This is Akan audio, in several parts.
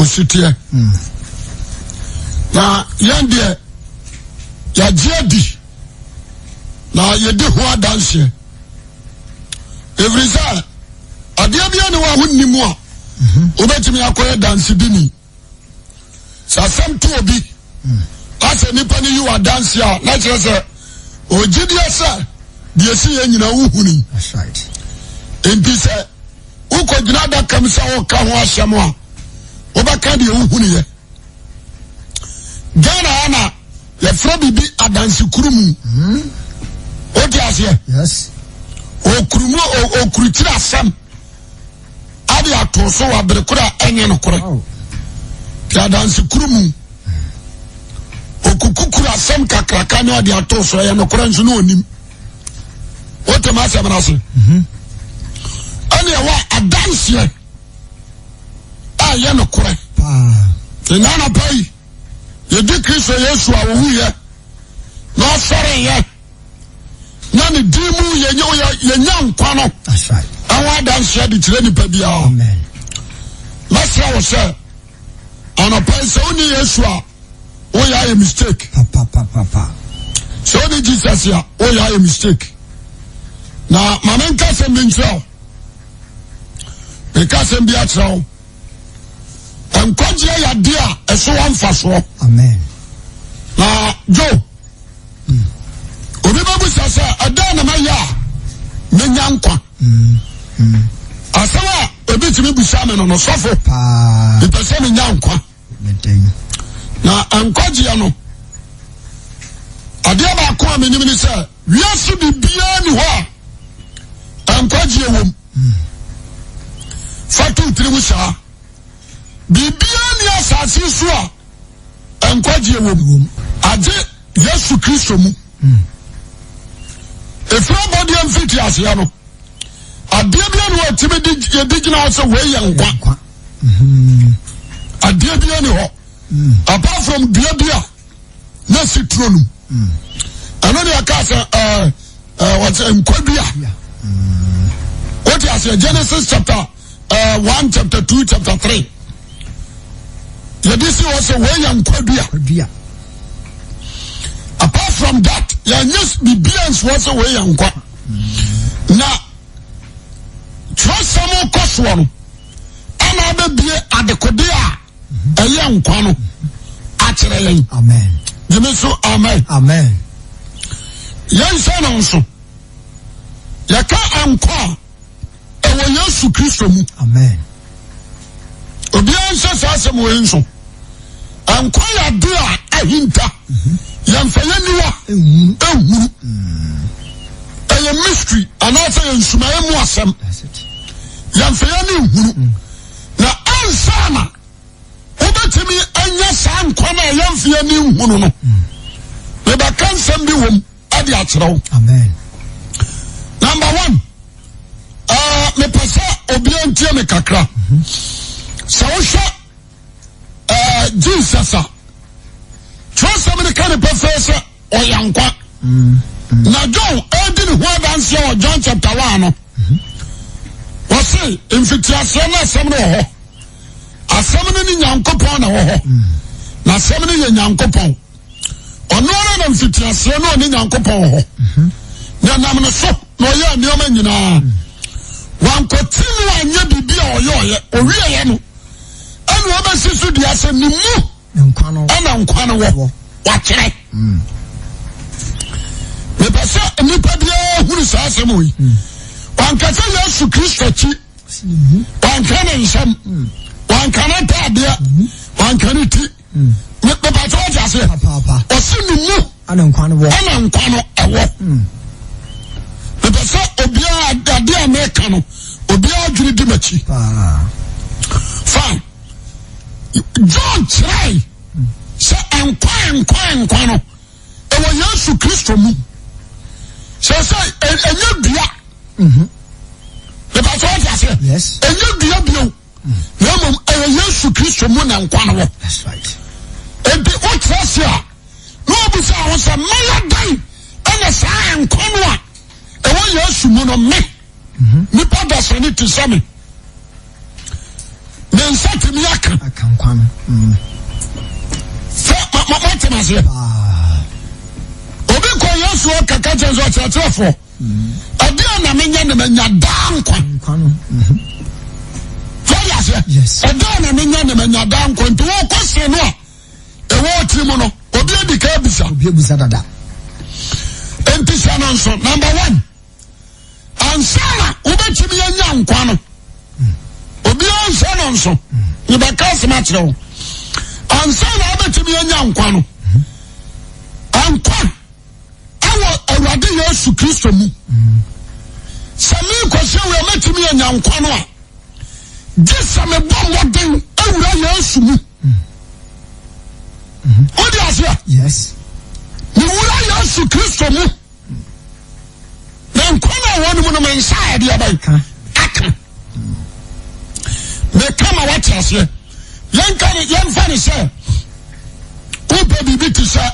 Ɔsi teɛ. Na yɛn deɛ yɛagye adi na yɛdi ho adanseɛ. Ɛfiri sɛ adeɛ bi ne wɔ a wonni mu a wobɛtumi akɔyɛ dansedini. Sɛ asɛm to obi na sɛ nipa no yi wɔ adanseɛ a na kyerɛ sɛ ɔgyidie sɛ deɛ ɛsi yɛ nyinaa wohuni. Nti sɛ wokɔgyina adaka mu sɛ woka ho asɛm a wobɛka deɛ wohunuiɛ Ghana ha na yɛfrɛ biribi adansekuru mu hmm. Wote aseɛ? Okurumu okurukyiri asɛm ade ato so wɔ abere koro a ɛnyɛ nokorɛ oh. Te adansekuru mu okukukuru asɛm kakraka ne ɔde ato so ɛyɛ nokorɛ nso ne onim. Wote ma asɛm no ase? Mhm. Ɛne ɛwɔ adanseɛ a ɛyɛ nokorɛ. Nna anapa yi yɛdi Kristo Yesu a ɔwuyɛ na ɔsɔreyɛ na ne din mu yɛnya nkwa no ɛho adanseɛ de kyerɛ nipa biara. Mɛsrɛ wo sɛ anɔpa yi sɛ wonni Yesu a woyɛ ayɛ mistake. Sɛ wode Jesus a woyɛ ayɛ mistake. Na ma menka sɛm bi nkyerɛ wo. Meka sɛm bi akyerɛ wo. Nkwagyeɛ yɛ adeɛ a ɛso wɔ mfasoɔ. Na Joe, obi bɛbusa sɛ ɛdɛn na mɛyɛ a menya nkwa? Asɛm a ebi tumi busa me no sɔfo, mepɛ sɛ menya nkwa. Na nkwagyeɛ no, adeɛ baako a menim ne sɛ wiase biribiara ni hɔ a nkwagyeɛ wom. Fa to tiri mu saa, biribiara ni asase so a nkwagyeɛ wom agye Yesu Kristo mu. Ɛfiri abɔdeɛ mfiti aseɛ no, adeɛ bi a na wɔtumi de yɛde gyina hɔ sɛ wei yɛ nkwa. Adeɛ bi ani hɔ apart from dua bi a na si turo no ɛno deɛ ɛka sɛ ɛɛ ɛɛ wɔsɛ nkwa dua. Wote aseɛ? Genesis chapter 1, chapter 2, chapter 3, yɛde si hɔ sɛ wei yɛ nkwa dua. Apart from that, yɛnyɛ biribiara nsi hɔ sɛ wei yɛ nkwa. Na twerɛsɛm kɔ soɔ no ɛna abɛbie adekode a ɛyɛ nkwa no akyerɛ yɛn. Gyeme so amen. Amen. Yɛnhyɛ no nso, yɛka nkwa a ɛwɔ Yesu Kristo mu. Amen. Obiara nhyɛ saa asɛm wɔ yi nso. Nkwa yɛ ade a ahinta. Yɛmfa yɛn niwa ehuru. Ɛyɛ mystery anaasɛ yɛ nsumaeɛ mu asɛm. Yɛmfa yɛn ni nhuru. Na ansa na wobɛtumi anya saa nkwa no a yɛmfa yɛn ni nhunu no, mebɛka nsɛm bi wom de akyerɛ wo. Number one, mepɛ sɛ obiara ntie me kakra. Sɛ wohwɛ Jesus a, twerɛsɛm no ka ne pɛfɛɛ sɛ ɔyɛ nkwa. Na John ɛredi ne ho adanseɛ wɔ John chapter 1 no, wɔse mfitiaseɛ no asɛm no wɔ hɔ. Asɛm no ne Nyankopɔn na wɔ hɔ. Na asɛm no yɛ Nyankopɔn. Ɔno ara na mfitiaseɛ no ɔne Nyankopɔn wɔ hɔ. Na nam ne so na ɔyɛɛ nneɛma nyinaa. Wankɔte no anyɛ biribi a ɔyɛ ɔyɛ ɔwieɛ no ɛna ɔbɛsi so dua sɛ ne mu ɛna nkwa no wɔ. Wakyerɛ. Mepɛ sɛ nnipa biara hunu saa asɛm wei. Wanka sɛ Yesu Kristo akyi, wanka ne nsɛm, wanka ne ntaadeɛ, wanka ne ti. Mepɛ sɛ wɔte aseɛ. Ɔsi ne mu ɛna nkwa no wɔ. Ɛna nkwa no ɛwɔ. Mepɛ sɛ obiara adeɛ a meka no obiara adwene di m'akyi. Fine. John kyerɛe sɛ nkwa nkwa nkwa no ɛwɔ Yesu Kristo mu. Sɛ sɛ ɛnyɛ dua. Mepɛ sɛ wɔte aseɛ. Ɛnyɛ dua bio. Na mmom ɛwɔ Yesu Kristo mu na nkwa no wɔ. Enti wokyerɛ se a na wɔbisa ho sɛ mɛyɛ dɛn ɛna saa nkwa no a ɛwɔ Yesu mu no me mhm. nipa dasani te sɛ me. nsa tumi aka. Aka nkwa no. Mm. Sɛ mote aseɛ. Obi kɔ Yesu hɔ kɛkɛ kyerɛ sɛ ɔkyerɛkyerɛfoɔ. Ɛdeɛ na menyɛ na manya daa nkwa. Nkwa no. Mm-hmm. Sɛ aseɛ. Ɛdeɛ na menyɛ na manya daa nkwa nti wɔkɔ se no a ɛwɔ ɔtiri mu no obi adi ka abisa. Obi abisa dada. Nti sɛ no nso number one. Ansa na wobɛtumi anya nkwa no, obiara nhyɛ no nso. Mebɛka asɛm akyerɛ wo. Ansa na wobɛtumi anya nkwa no, nkwa ɛwɔ Awurade Yesu Kristo mu. Sɛ mekɔhyɛ wura mɛtumi anya nkwa no a, gye sɛ mebɔ mmɔden awura Yesu mu. Wode aseɛ? Mewura Yesu Kristo mu. Na nkwa no a ɛwɔ no mu no me nsa a ɛde ɛbɛn aka. Meka ma wate aseɛ. Yɛnka ne yɛmfa ne sɛ wopɛ biribi te sɛ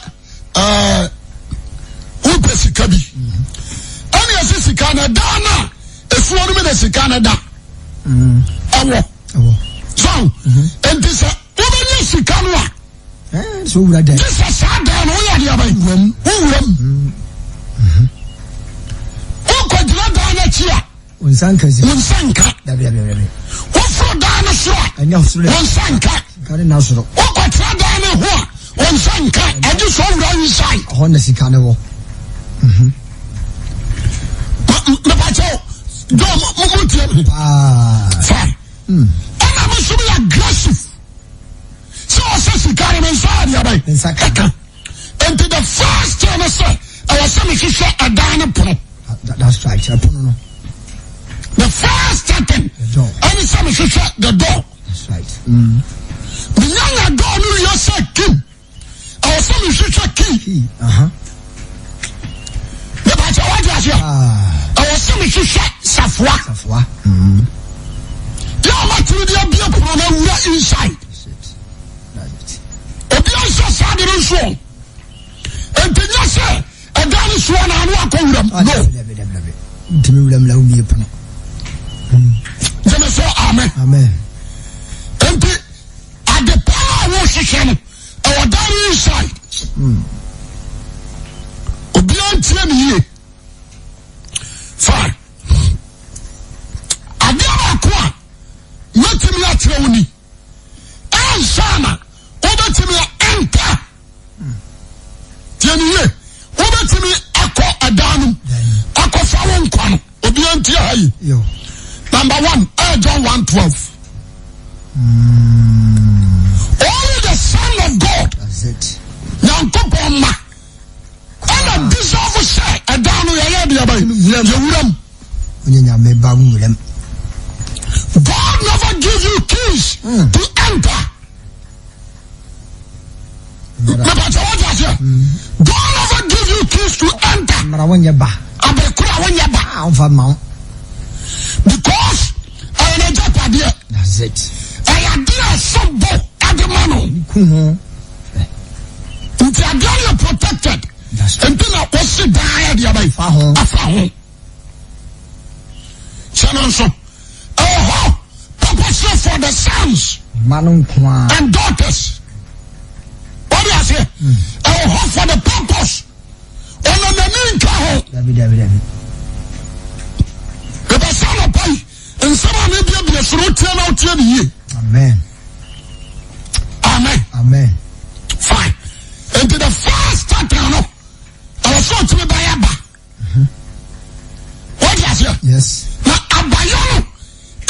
ɛɛ wopɛ sika bi. Ɛna ɛsɛ sika no ɛda no a efuo no mu na sika no da ɛwɔ. So nti sɛ wobɛnya sika no a. sɛ owura dan. Gye sɛ saa dan no woyɛ adeɛ aban. Wuram. Wowuram. Wokɔgyina dan no akyi a. Wo nsa nka si. Wo nsa nka. Dabi dabi dabi. Woforo dan no soro a. Ɛnyɛ soro. Wo nsa nka. Sika ne na soro. Wokɔtena dan no ho a. Wo nsa nka. Ɛgye sɛ owura inside. Ɛhɔ na sika no wɔ. Mepakyɛw, John, mo mo tie me. Paa. Fine. Ɛna me nso meyɛ aggressive. Sɛ ɔsɛ sika no me nsa adeɛ bɛn ɛka. Nti the first thing ne sɛ ɛwɔ sɛ mehwehwɛ ɛdan no pono. That's right, ɛpono no. The first thing ɛne sɛ mehwehwɛ the door. That's right. Mm. Menyanya door no wie sɛ kim. Ɛwɔ sɛ mehwehwɛ key. Key. Uh-huh. Mepakyɛ wate aseɛ. Ah. Ɛwɔ sɛ mehwehwɛ safoa. Safoa. Mm. Yɛ a matumi de abie pono no awura inside. That's it. That's it. Obi anhyɛ saa de no nso o. Enti nyɛ sɛ ɛdan no soɔ na ano akɔ wuram. Ah, No. Dabi dabi dabi. Ntumi wuram na wumie pono. Gyeme so amen. Amen. Enti Ade pa a wohwehwɛ no, ɛwɔ dan no inside. Obiara ntie ne yie. Fine. Adeɛ baako a mɛtumi akyerɛ wo ni. Ansa na wobɛtumi enter Tie ne yie. Wobɛtumi akɔ ɛdan no mu akɔfa wo nkwa no. Obiara ntie ha yi. Number one, ɛyɛ John 1:12. Only the Son of God. Nyankopɔn ma. Ɛna deserve sɛ ɛdan no yɛyɛ deɛ bɛn yɛwuram. Onye nyame ba nwuram. God never give you keys mm. to enter. Mepatɛ wọ́n ase. God never give you keys to enter. Mmara wọ́n nyɛ ba. Abirikura wọ́n nyɛ ba. A wọ́n fa ma wo. Because ɛyɛ n'agya padeɛ. That's it. Ɛyɛ adeɛ a ɛsɔ bɔ ɛde ma no. Ku ho. Nti adeɛ no yɛ protected. Nti na wɔsi dan yɛ deɛ bɛyi. Fa ho. Afa ho. Kyɛ no nso ɛwɔ hɔ purposely for the sons. Mma no nko ara. And daughters. Wɔde aseɛ. Ɛwɔ hɔ for the purpose. Ɔno n'ani nka ho. Dabi dabi dabi. Ebɛsɛ anɔpa yi nsɛm a mebiabia so no wotie na wotie ne yie. Amen. Amen. Amen. Fine. Nti the first starter no ɛwɔ sɛ ɔtumi bɛyɛ ba. Wọ́n aseɛ. Yes. Na abayɔ no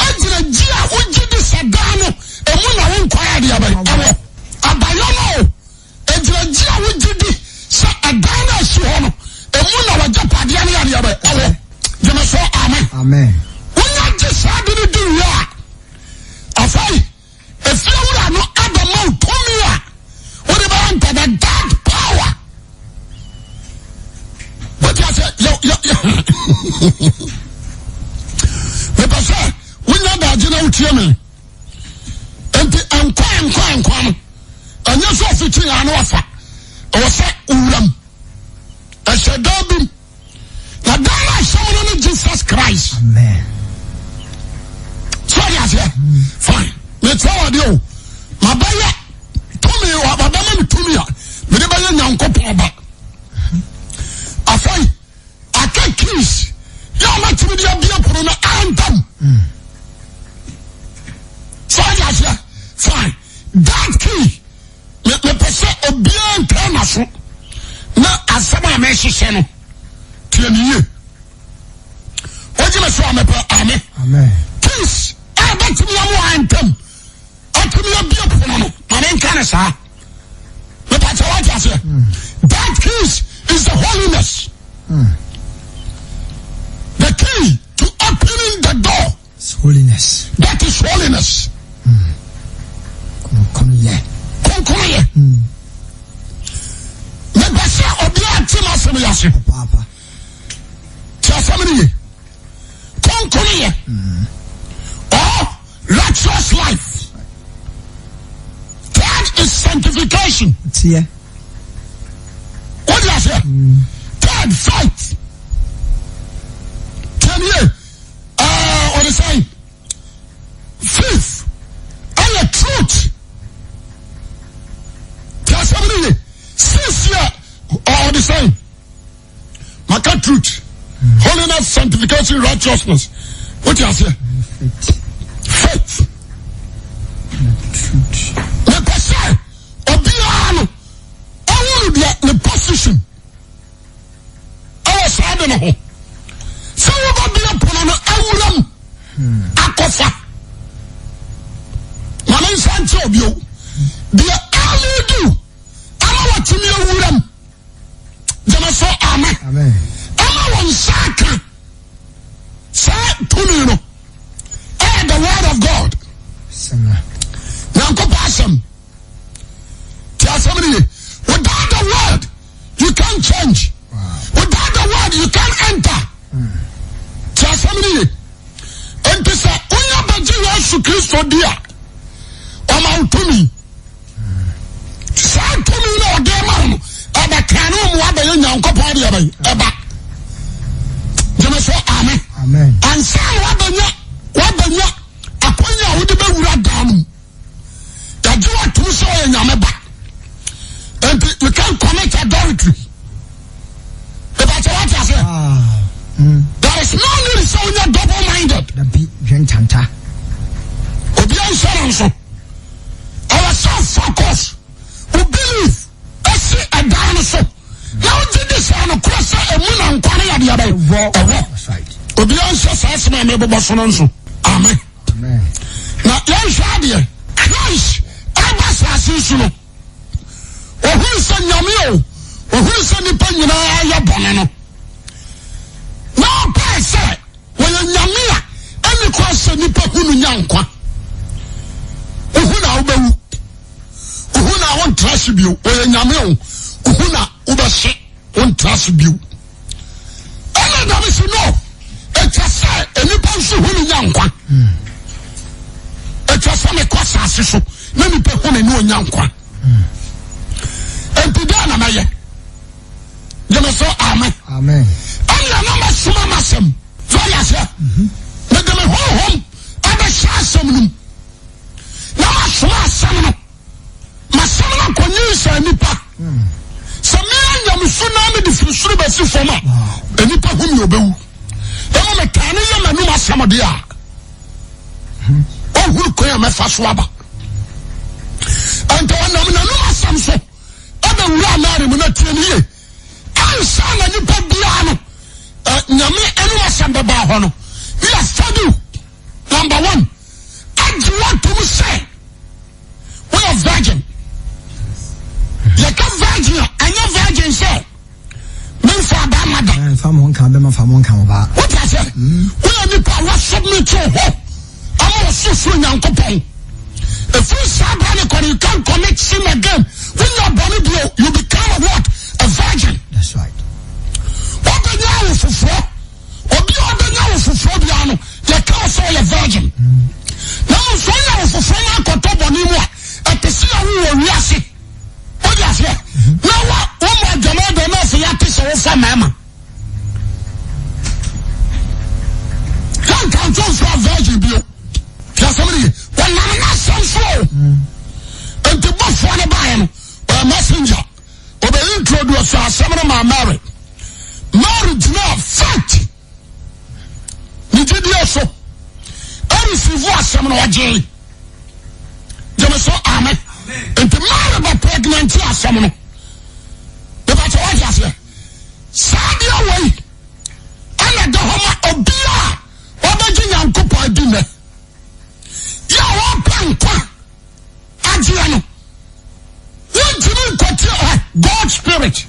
egyina gyi a wogye di sɛ daa no emu na wo nkwa yɛ deɛ bɛn ɛwɔ. Abayɔ no o egyina gyi a wogye di sɛ ɛdan no esi hɔ no emu na wɔgye padeɛ no yɛ deɛ bɛn ɛwɔ. Gyeme so amen. Amen. Wonya gye saa de no di wie a afei. Efiewura no abɛma wo tumi a wode bɛyɛ ntɛdɛ that power. Wote ase yɛ yɛ yɛ mepɛ sɛ wonya daagye na wotie me. Nti nkwa nkwa nkwa no ɛnyɛ sɛ ɔfikyi ano afa ɛwɔ sɛ wowuram ɛhyɛ dan bi mu. Na dan no asɛm no ne Jesus Christ. Amen. So ɔde aseɛ. Fine. Mekyerɛ wo adeɛ o, mabɛyɛ tumi, wabɛma me tumi a mede bɛyɛ Nyankopɔn ba. Afei, aka keys yɛ a mɛtumi de abie pono no antam. Sɛ ɔde aseɛ, fine. That key, mepɛ sɛ obiara nka n'aso na asɛm a mehyehyɛ no, tie ne yie. Wogyina so a mepɛ ame. Keys a bɛtumi amu antam atumi abie pono no, ma menka ne saa. Mepɛ sɛ woate aseɛ. That keys is the holiness. The key to opening the door. It's holiness. That is holiness. Kronkronyɛ. Kronkronyɛ. Mepɛ sɛ obiara te m'asɛm yi ase. Paapa. Te asɛm no ye. Kronkronyɛ. Or righteous life. Third is sanctification. Teɛ. What do you say? Third, faith. Tiɛ ɔde sɛn fifth ɛyɛ truth tí asɛm no ye six yɛ ɔde sɛn maka truth holiness sanctification righteousness wote aseɛ faith mepɛ sɛ obiara no ɔhunu deɛ ne position ɛwɔ saa de no ho sɛ wobɛbie pono no awuram akɔfa ma ne nsa nkyɛ obio deɛ ɛledu ama watumi awuram gyeme so ame ama wɔn nsa aka saa tumi no ɛyɛ the word of God nyankopɔn asɛm Ti asɛm no ye. Without the word, you can't change. Without the word, you can't enter. Ti asɛm no ye. Nti sɛ wonya bɛgye Yesu Kristo di a, ɔma wo tumi. Saa tumi na ɔde ma wo no, ɛbɛka ne mu abɛyɛ Nyankopɔn de ɛbɛn ɛba. Gyeme so amen. Ansa na wabɛnya wabɛnya akwanya a wode bɛwura dan mu. Yɛgye wo atom sɛ ɔyɛ nyame ba. Nti you can commit adultery. Ìbàtí wọ́n ti ase. There is no need sɛ wonyɛ double minded. Dabi dwen tanta. Obi anhyɛ no nso. Ɛwɔ sɛ focus wo belief esi ɛdan no so. Na wogye di sɛ nokorɛ sɛ emu na nkwa no yɛ deɛ bɛyɛ. Ɛwɔ. Obi anhyɛ saa asɛm a mebobɔ so no nso. Amen. Na yɛnhwɛ adeɛ, Christ ɛba saase so no, ohunu sɛ nyame o, ohunu sɛ nipa nyinaa yɛ bɔne no, na ɔpɛɛ sɛ wɔyɛ nyame a ɛne kɔ sɛ nipa hu no nya nkwa. Ohu na wobɛwu, ohu na wontra ase bio, ɔyɛ nyame o, ohu na wobɛhye, wontra ase bio. Ɛna Nyame si no, ɛtwa sɛ nnipa nso hu ne nya nkwa. Ɛtwa sɛ mekɔ asase so na nnipa hu me ne ɔnya nkwa. Enti dɛn na mɛyɛ? Gyeme so amen. Ɛnna na masoma m'asɛm. So ɔyɛ aseɛ? Mede me honhom ɛbɛhyɛ asɛm no mu na masoma asɛm no. M'asɛm no akɔnyinsɛn nnipa. Sɛ meyɛ nyamesu na mede firi soro bɛsi fam a, nnipa hu me ɔbɛwu. Ɛma metaa no yɛ m'anum asɛm deɛ a, ɔhunu kwan a mɛfa so aba. Ɛnti ɔnam n'anum asɛm so ɛbɛwura Mary mu na tie no yie. Ansa na nipa biara no, nyame anum asɛm bɛbaa hɔ no, ne yɛafadu number one agye watom sɛ woyɛ virgin yɛka virgin a ɛnyɛ virgin sɛ memfa abaa da fa mo nka bɛma fa mo nka ɔbaa wote aseɛ woyɛ nipa a wasubmit wo ho ama ɔsorosoro nyankopɔn ɛfiri saa berɛ ne kɔ no you can commit sin again wonya bɔne bio you become a what a virgin that's right wobɛnya wo foforɔ Obi a ɔbɛnya wo foforɔ biara no, yɛka wo sɛ ɔyɛ virgin. Na mmom sɛ ɔnya wo foforɔ no akɔtɔ bɔne mu a, ɛte sɛ yɛwo wɔ wiase. Wode aseɛ? Na wa wɔmmɔ adwaman dɛn na afei yɛate sɛ wofa mmarima. Yɛnka nkyɛn sɛ virgin bio. Yɛasɛm no ye. Wɔnam n'asɛm so. asɛm no ɔgyee. Gyeme so amen. Nti Mary bɛ pregnant asɛm no. Mepakyɛ wate aseɛ. Saa deɛ wei ɛna da hɔ ma obia a ɔbɛgye Nyankopɔn adi nnɛ. Yɛ a wɔpɛ nkwa agyeɛ no wontumi nkɔtie ɛ God spirit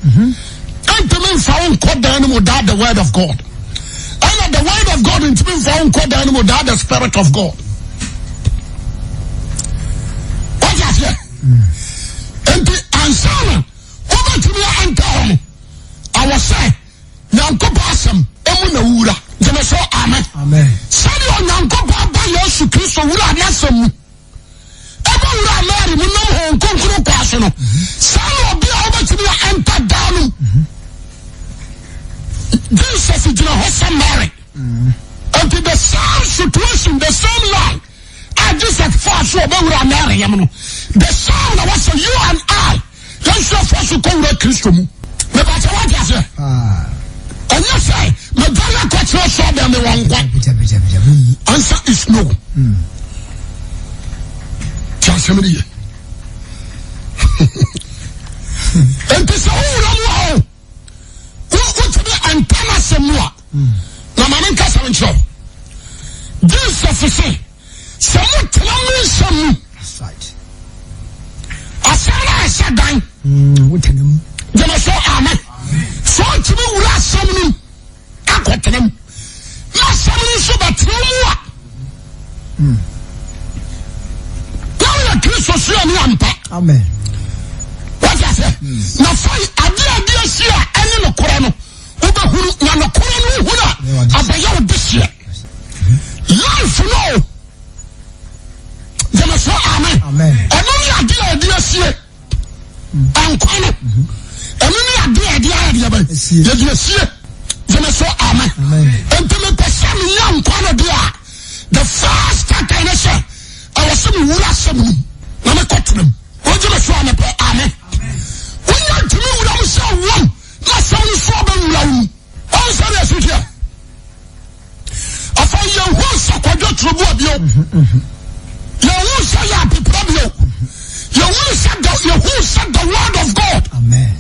ntumi nfa wo nkɔ dan no mu without the word of God ɛna the word of God ntumi nfa wo nkɔ dan no mu without the spirit of God wọ́n ti aseɛ nti ansa na wobɛtumi anta hɔ no awɔ sɛ nyankopɔn asɛm emu na wura gyeme so amen sɛdeɛ onyankopɔn ba Yesu Kristo wura n'asɛm mu Ɛbɔ wura Mary mu nam Honhom Kronkron kwan so no, saa na obi a wobɛtumi a enter daa no mu. Jesus gyina hɔ sɛ Mary. Nti the same situation, the same line a Jesus faa so ɔbɛwura Mary yam no, the same na wɔsɛ you and I yɛn nso yɛfa so kɔwura Kristo mu. Mepakyɛ wate aseɛ? Ɛnyɛ sɛ medware akɔkyerɛ sɛ ɔbɛn me wɔ nkwa. Answer is no. Ti asɛm no yɛ. Nti sɛ wowura mu a o, wotumi antam asɛm mu a, na ma menka sɛm nkyerɛ wo. Jesus se, Sɛ motena me nsɛm mu. Asɛm no a ɛhyɛ dan. Wotena mu. Gyeme so amen. Sɛ ɔtumi wura asɛm no mu akɔtena mu. Na asɛm no nso bɛtena mu a. Na woyɛ Kristo suani ampa. Amen. Wọ́n ti ase. Na fa adeɛ a adeɛ si a ɛne nokorɛ no wobɛhunu na nokorɛ no wohunu a abɛyɛ wo dehyeɛ. Life no o. Gyeme so amen. Ɛno ne adeɛ a yɛde asie. Nkwa no. Ɛno ne adeɛ a yɛde ayɛ deɛ bɛn. Yɛde asie. Gyeme so amen. Nti mepɛ sɛ menya nkwa no deɛ a the first step ne sɛ ɛwɔ sɛ mewura asɛm no mu na mekɔtena mu. Wogye me so a mepɛ amen. Wonya ntumi wura mu sɛ wɔm na asɛm no so abɛwura wo mu. Ɔn sɛ deɛ ɛsi teɛ. Afei yɛhu sɛ kwadwo turoboa bio. Yɛhu sɛ yɛ apepra bio. Yɛhu sɛ the yɛhu sɛ the word of God. Amen.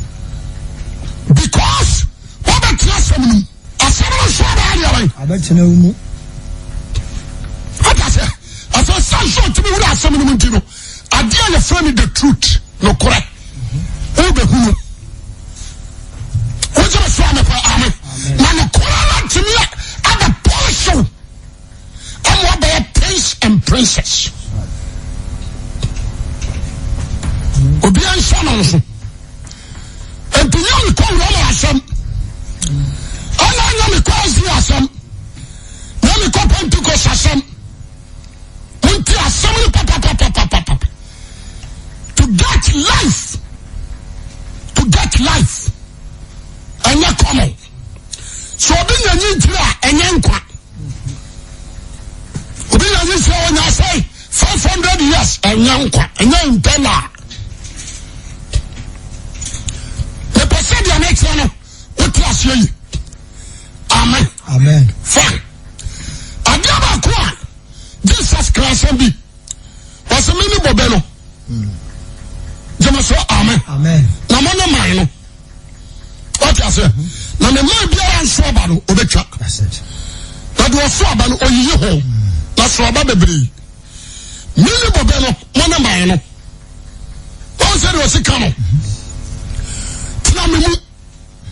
Because wɔbɛtena asɛm no mu. Asɛm no nso abɛyɛ deɛ bɛn. Abɛtena wo mu. Ɔka sɛ afei sɛ nso ɔtumi wura asɛm no mu nti no adeɛ a yɛfrɛ no the truth nokorɛ wobɛhunu wogye me so a mepɛ ame na nokorɛ no atumi abɛ polish wo ama wabɛyɛ prince and princess obiara nhyɛ no nso nti nyɛ mekɔ wura asɛm ɛna nyɛ mekɔ asi asɛm nyɛ mekɔ pentecost asɛm Monti asɛm no papapapapapa. To get life, to get life, ɛnyɛ common. So obi nya nyi nkyerɛ a ɛnyɛ nkwa. Obi nya nyi nkyerɛ ɔnya sɛ 500 years ɛnyɛ nkwa, ɛnyɛ ntɛla. Mepɛ sɛ deɛ mekyerɛ no wote aseɛ yi. Amen. Amen. Fine. Adeɛ baako a Jesus ka asɛm bi wɔsɛ me ne bobe no gyeme so amen na mo ne man no wate aseɛ na ne man biara nso aba no ɔbɛtwa na deɛ ɔso aba no ɔyiyi ho na so aba bebree me ne bobe no mo ne man no wɔn sɛ deɛ ɔsi ka no tena me mu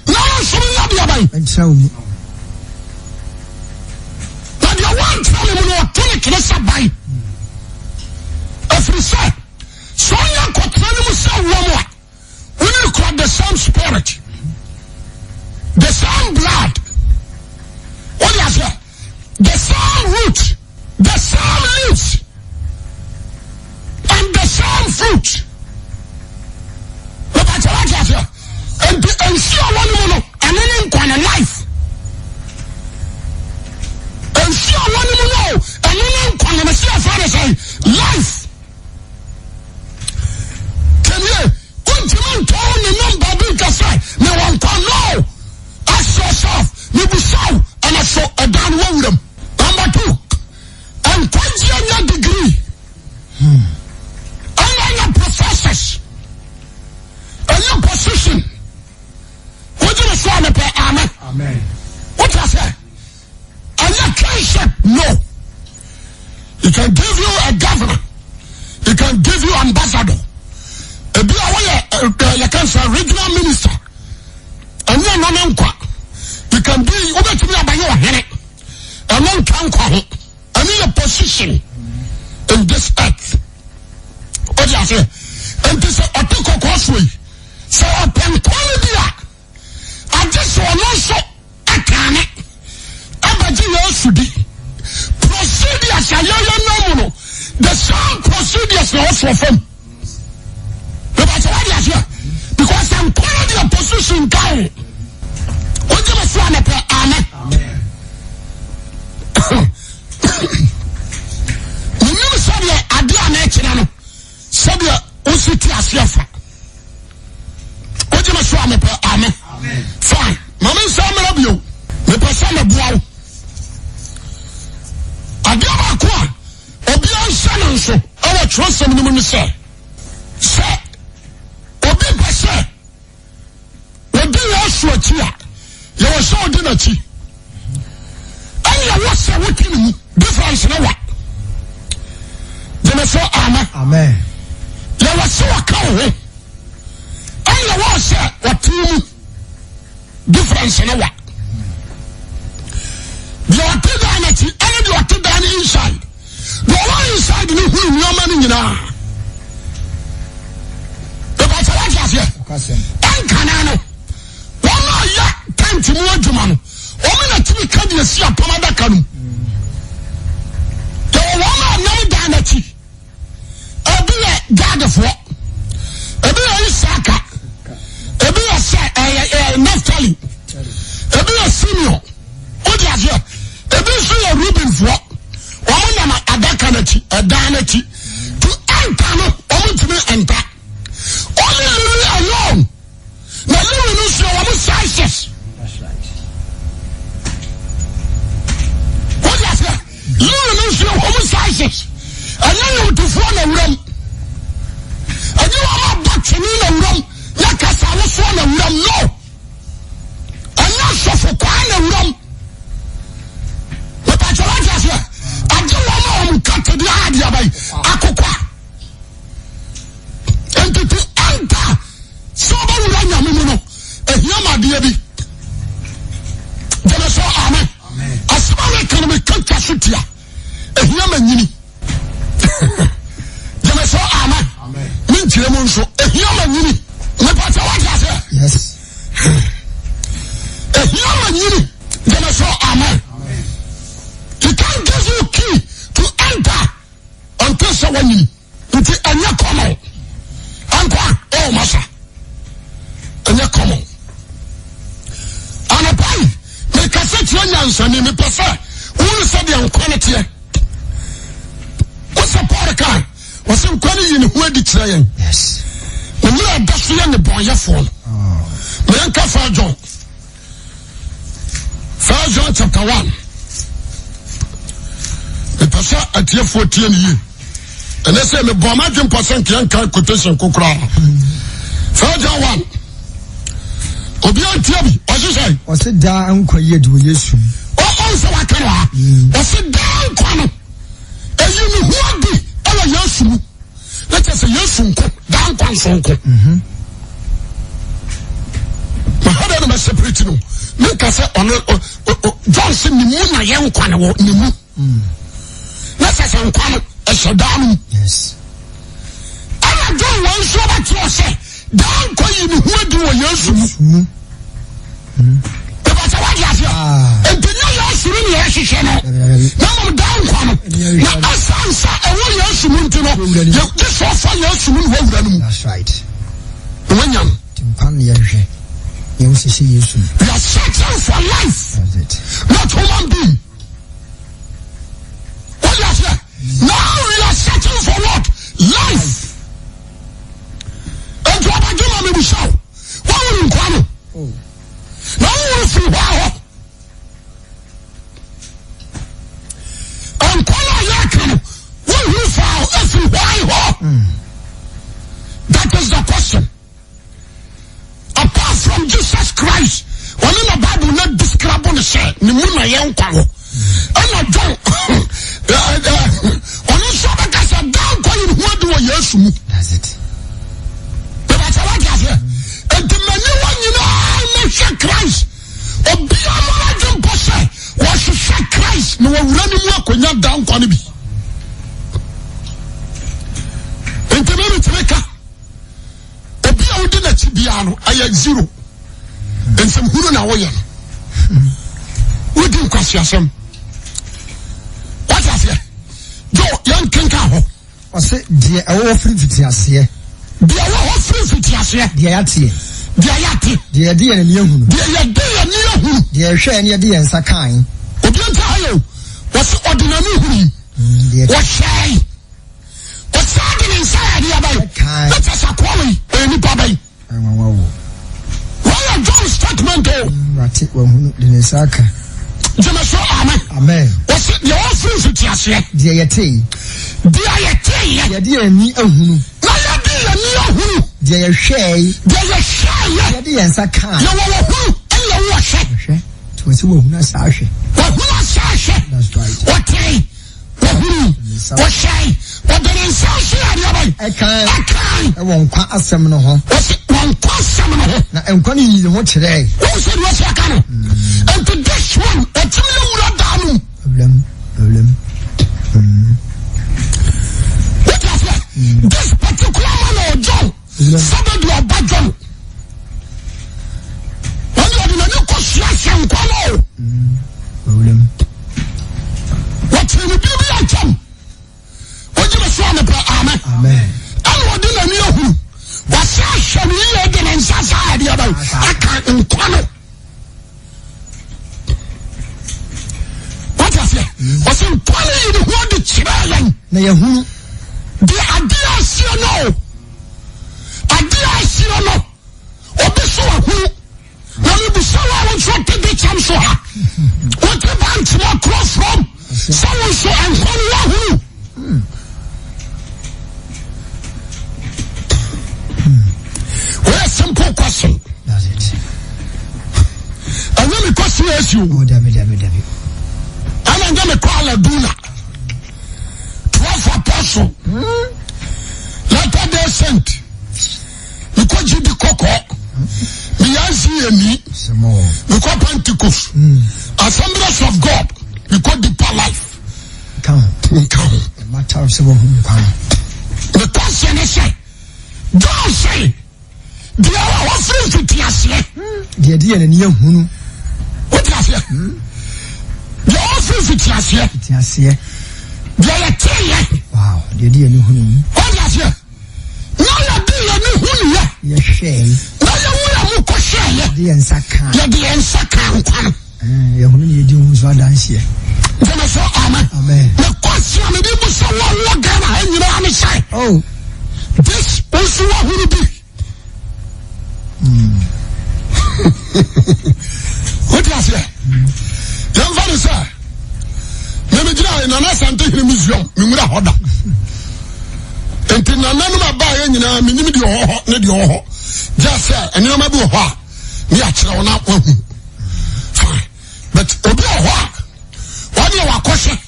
Na wo nso menya deɛ bɛn? Ɛnkyerɛ wo mu. Na deɛ wɔntra me mu no ɔto ne twene sɛ ban. Ɛfiri sɛ, sɛ ɔnya nkɔtena no mu sɛ wɔ mu a, wo ne kura the same spirit, the same blood. Wode aseɛ? The same root, the same leaves, and the same fruit. Bàtà wá ti aseɛ. Nti nsu a wɔn mu no, ɛno ne nkwa ne life. Nsu a wɔn mu no, ɛno ne nkwa ne mesi. ambassador, ebi a woyɛ yɛka sɛ regional minister. Ɛnyɛ ɛno ne nkwa. You can be, wobɛtumi abɛyɛ ɔhene. Ɛno nka nkwa ho. Ɛno yɛ position in this earth. O di ase. Nti sɛ ɔte kɔkɔɔ so yi, sɛ ɔpɛ nkwa no bi a, agye sɛ ɔno nso ɛkaane ɛbɛgye Yesu di. Procedures a yɛyɛ nam mu no, the same procedures na ɔsoɔ fam. Bɛbɛsɛ wadi aseɛ because nkwa no deɛ position nka ho. Wogye me so anɔpɛ amen. Menim sɛdeɛ adeɛ a mekyerɛ no sɛdeɛ wosi te aseɛ fa. Wogye me so anɔpɛ amen. Fine. Ma me nsa mmra bio. Mepɛ sɛ meboa wo. Adeɛ baako a obiara nhyɛ no nso wɔ twerɛsɛm no mu ne sɛ, sɛ obi pɛ sɛ ɔdi Yesu akyi a, yɛwɔ sɛ ɔdi n'akyi ɛne ɛwɔ sɛ wote ne mu difference ne wa gyeme so amen. Yɛwɔ sɛ wɔka wo ho ɛne ɛwɔ sɛ wɔte mu difference ne wa deɛ ɔte dan n'akyi ɛne deɛ ɔte dan no inside deɛ ɔwɔ inside no hunu nneɛma no nyinaa bɛbɛ sɛ wate aseɛ ɛnkana no wɔn a yɛ tent mu adwuma no wɔn na tumi ka deɛ si apam adaka no mu yɛwɔ wɔn a nam dan n'akyi Ebi yɛ Gadfoɔ, ebi yɛ Isaka, ebi yɛ sɛ ɛyɛ ɛyɛ Naftali, ebi yɛ Simeon. O di aseɛ, ebi nso yɛ Rubenfoɔ. Wɔn nam adaka n'akyi, ɛdan n'akyi. To enter no, wɔn ntumi enter. Only Lewi alone. Na Lewi no nso yɛ wɔn sizes. Wọ́n di aseɛ. Lewi no nso yɛ wɔn sizes. Ɛnyɛ nnwomtofoɔ na wuram. Ɛnyɛ wɔn a bɔ twene na wuram. Nyɛ kasa awosoɔ na wuram. No. Ɛnyɛ sɔfo kwaa na wuram. Mepatwa wọ́n di aseɛ. Agye wɔn a wɔn nkatɛdi adi abayi akokwa. Nti to enter sɛ ɔbɛwura nyame mu no ehia ma adeɛ bi gyeme so amen asɛm a meka no meka twa so tia ehia ma nyini gyeme so amen menkyerɛ mu nso ehia ma nyini mepa sɛ wate aseɛ ehia ma nyini gyeme so amen he can give you key to enter until sɛ wanyini nti ɛnyɛ common ankwa oh masa ɛnyɛ common anɔpa yi mekasa kyerɛ nyansani mepɛ sɛ wone sɛ deɛ nkwa no teɛ wosɛ Paul ka wɔsɛ nkwa no yi ne ho adi kyerɛ yɛn ne mmerɛ ɛda so yɛ ne bɔnyɛfoɔ no meyɛnka fa John First John chapter 1. Mepɛ sɛ atiefoɔ tie ne yie. Ɛnɛ sɛ mebɔ m'adwe mpɔ sɛ nkeɛ nka quotation ko koraa. First John 1. Obi antie bi, ɔse sɛ. Ɔse daa nkwa yi adi wɔ Yesu mu. Ɔn sɛ waka no ha. Ɔse daa nkwa no, ɛyi ne ho adi ɛwɔ Yesu mu. Na kyerɛ sɛ Yesu nko, daa nkwa nso nko. Na ha dɛ na bɛ separate no. Ne nka sɛ ɔno John sɛ ne mu na yɛ nkwa no wɔ ne mu. Na sɛ sɛ nkwa no ɛhyɛ daa no mu. Ɛna John wɔn nso ɔbɛkyerɛ sɛ daa nkwa yi ne ho adi wɔ Yesu mu. Ìbàtà wà di aseɛ. Nti nye Yesu ni nea ɛhwehwɛ no. Na mmom daa nkwa no. Na ɛsan sɛ ɛwɔ Yesu mu nti no, yɛ gye sɛ ɔfa Yesu mu na wawura no mu. That's right. Na wanya no. Nkwa na yɛhwehwɛ. Yɛn ho sisi Yesu mu. We are searching for life. That's it. Not human being. What do you say? Now we are searching for what? Life. Nti ɔbɛgye ma mebusa wo. Woahunu nkwa no? Na wohunu firi hɔ hɔ. Nkwa no a yɛreka no, wohunu faa ɛfiri hɔ hɔ. That is the question. Apart from Jesus Christ, ɔne na Bible na describe no sɛ ne mu na yɛ nkwa wɔ. Ɛna John ɔno nso ɔbɛka sɛ daa nkwa yi ne ho adi wɔ Yesu mu. That's it. Bɛbɛsɛ wate aseɛ. Enti m'aniwa nyinaa mɛhwɛ Christ. Obiara mo n'adwe mpɔ sɛ wɔhwehwɛ Christ na wɔwura ne mu akɔnya daa nkwa no bi. Enti me metumi ka obi a wodi n'akyi biara no ɛyɛ zero. Nsɛm hunu na woyɛ no. Wodi nkwaseasɛm. Wate aseɛ. Jo yɛnkenka hɔ. Ɔse, Deɛ ɛwɔ hɔ firi mfitiaseɛ. Deɛ ɛwɔ hɔ firi mfitiaseɛ. Deɛ yɛateɛ. Deɛ yɛate. Deɛ yɛde yɛn ani ahunu. Deɛ yɛde yɛn ani ahunu. Deɛ yɛhwɛɛ ne yɛde yɛn nsa kae. Obi nti ha yɛ o. Wɔse ɔde n'ani hunu. Mm, Wɔhwɛe. Ɔsan de ne nsa yɛ adeɛ bɛn. Ɛkae. Na kyɛ sɛ akoa wei, ɔyɛ nipa bɛn. Nwanwa wo. Wɔyɛ John statement o. Wate wahunu de ne nsa aka. Gyeme so amen. Amen. Wɔsi deɛ wɔfiri mfitiaseɛ. Deɛ yɛtee. Deɛ yɛteeɛ. Deɛ yɛde yɛn ani ahunu. Na yɛde yɛn ani ahunu. Deɛ yɛhwɛɛe. Deɛ yɛhwɛɛyɛ. Deɛ yɛde yɛn nsa kaa. Yɛwɔ wɔhunu ɛna yɛwɔ wɔhwɛ. Hwɛ. Nti wɔsi wɔhunu asa ahwɛ. Wɔhunu asa ahwɛ. That's right. Wɔtee. Wɔhunuu, wɔhwɛe, wɔde ne nsa nso yɛ adeɛ bɛn? Ɛkan. Ɛkan. Ɛwɔ nkwa asɛm no ho. Wɔsi wɔ nkwa asɛm no ho. Na nkwa no yii ne ho kyerɛe. Wɔn sɛ deɛ ɔsi aka no. Nti this one, ɔtumi yɛ wura daa no mu. Ewuram, ewuram. Wote aseɛ? This particular man or John. Sɛbɛdi ɔba John. Wɔn de ɔde n'ani kɔ sua sɛ nkwa no o. Wɔkyerɛ no biribi atwam. Wogye me so a mepɛ amen. Ɛna ɔde n'ani ahuru. Wɔsɛ ahwɛ no yie de ne nsa saa adeɛ bɛn aka nkwa no. Wate aseɛ? Ɔsɛ nkwa no yi ne ho adi kyerɛ yɛn. Na yɛhunu. Deɛ adeɛ aseɛ no o. Adeɛ aseɛ no. Obi so ahunu. Na mebisa wo a wo nso te de kyɛm so ha. Wote bankyerɛ kuro from. Sɛ wo nso nkwa no woahunu. Wɔyɛ simple question. Ɛnyɛ mi kɔ CAC o. Oh, dabi dabi dabi. Ɛna nyɛ mi kɔ Aladuna. 12 apostle. Latter day saint. Mi kɔ GD kɔkɔɔ. Mi yɛ NCA ni. Mi kɔ Pentecost. Assemblies of God. Mi kɔ Deeper Life. Nka ho. Nka ho. Ɛmata sɛ wɔhu nkwa no. Ne kɔnhyɛ ne sɛ, John sɛ, deɛ ɛwɔ hɔ firi mfitiaseɛ. Deɛ ɛde yɛn ani ahunu. Wote aseɛ? Deɛ ɛwɔ firi mfitiaseɛ. Mfitiaseɛ. Deɛ yɛteeɛ. Wow, deɛ ɛde yɛn ani hunu. Wote aseɛ? Na yɛde yɛn ani hunuiɛ. Yɛhwɛe. Na yɛwura mu kɔhwɛeɛ. Yɛde yɛn nsa kaa. Yɛde yɛn nsa kaa nkwa no. Yɛhunu ne yɛdi ho nso adanseɛ. Gyeme so amen. Amen. Me question a mede bu sɛ wo a wowɔ Ghana ha nyinaa ne sɛ. Oh. This nso wahunu bi. Wote aseɛ? Yɛmfa ne sɛ memegyina Nana Asante Hene Museum menwura hɔ da. Nti nananom abaayɛ nyinaa menim deɛ ɔwɔ hɔ ne deɛ ɔwɔ hɔ. Gye sɛ nneɛma bi wɔ hɔ a ne akyerɛ wo na wahu fine but obi wɔ hɔ a wɔde wakɔhyɛ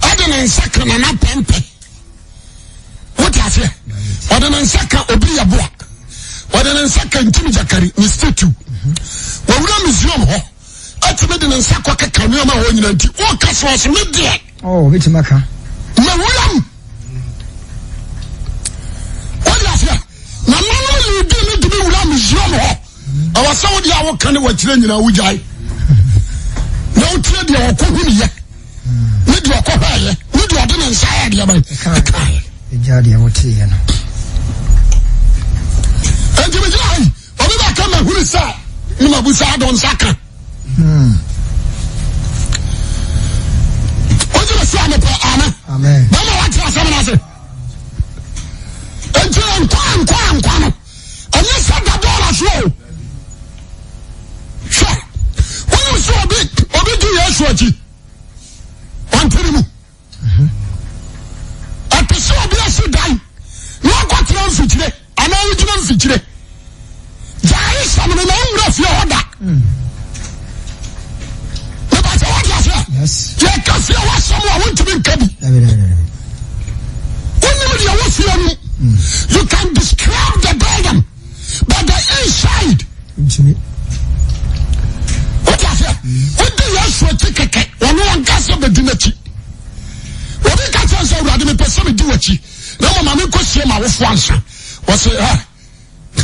ɛde ne nsa ka nana pɛmpɛ wote aseɛ ɔde ne nsa ka obi yɛ boa ɔde ne nsa ka ntim gyakari ne statue wɔwura museum hɔ ɛtumi de ne nsa kɔ keka nneɛma hɔ nyina nti wɔka so ɔso me deɛ Oh, obetumi aka. Na wuram. Wọ́n aseɛ. Na nanu liidi ne de bi wura Misraim hɔ. Ɛwɔ sɛ wode a woka ne wɔkyerɛ nyinaa wogyae. Na wotie deɛ ɔkɔ hu ne yɛ. Ne deɛ ɔkɔ hɔ yɛ. Ne deɛ ɔde ne nsa yɛ deɛ bɛn. Ɛkaeɛ. Ɛgya deɛ woteeɛ no. Enti megyina ha yi, obi bɛka mahunu sɛ ne mabusa adɔ nsa ka. Wogyina so a mepɛ amen. Bɛma wate asɛm no ase. Enti nkwa nkwa nkwa no ɛnyɛ sɛ da bɔɔla so o. Hwɛ wonim sɛ obi obi di Yesu akyi ɔnte ne mu. Ɛte sɛ obi asi dan na ɔkɔtena mfikyire anaa wogyina mfikyire. Gyae sɛm no na wonwura fie hɔ da. Meba sɛ wode aseɛ. Yɛka fie hɔ asɛm a wontumi nka bi. Wonim deɛ wɔ fie no. You can describe the building but the inside. Ntumi. Wote aseɛ? Wodi Yesu akyi kɛkɛ, ɔno ankasa bɛdi n'akyi. Obi ka kyerɛ sɛ Awurade mepɛ sɛ medi w'akyi na mmom ma menkɔsie m'awofoɔ ansa. Wɔse ɛ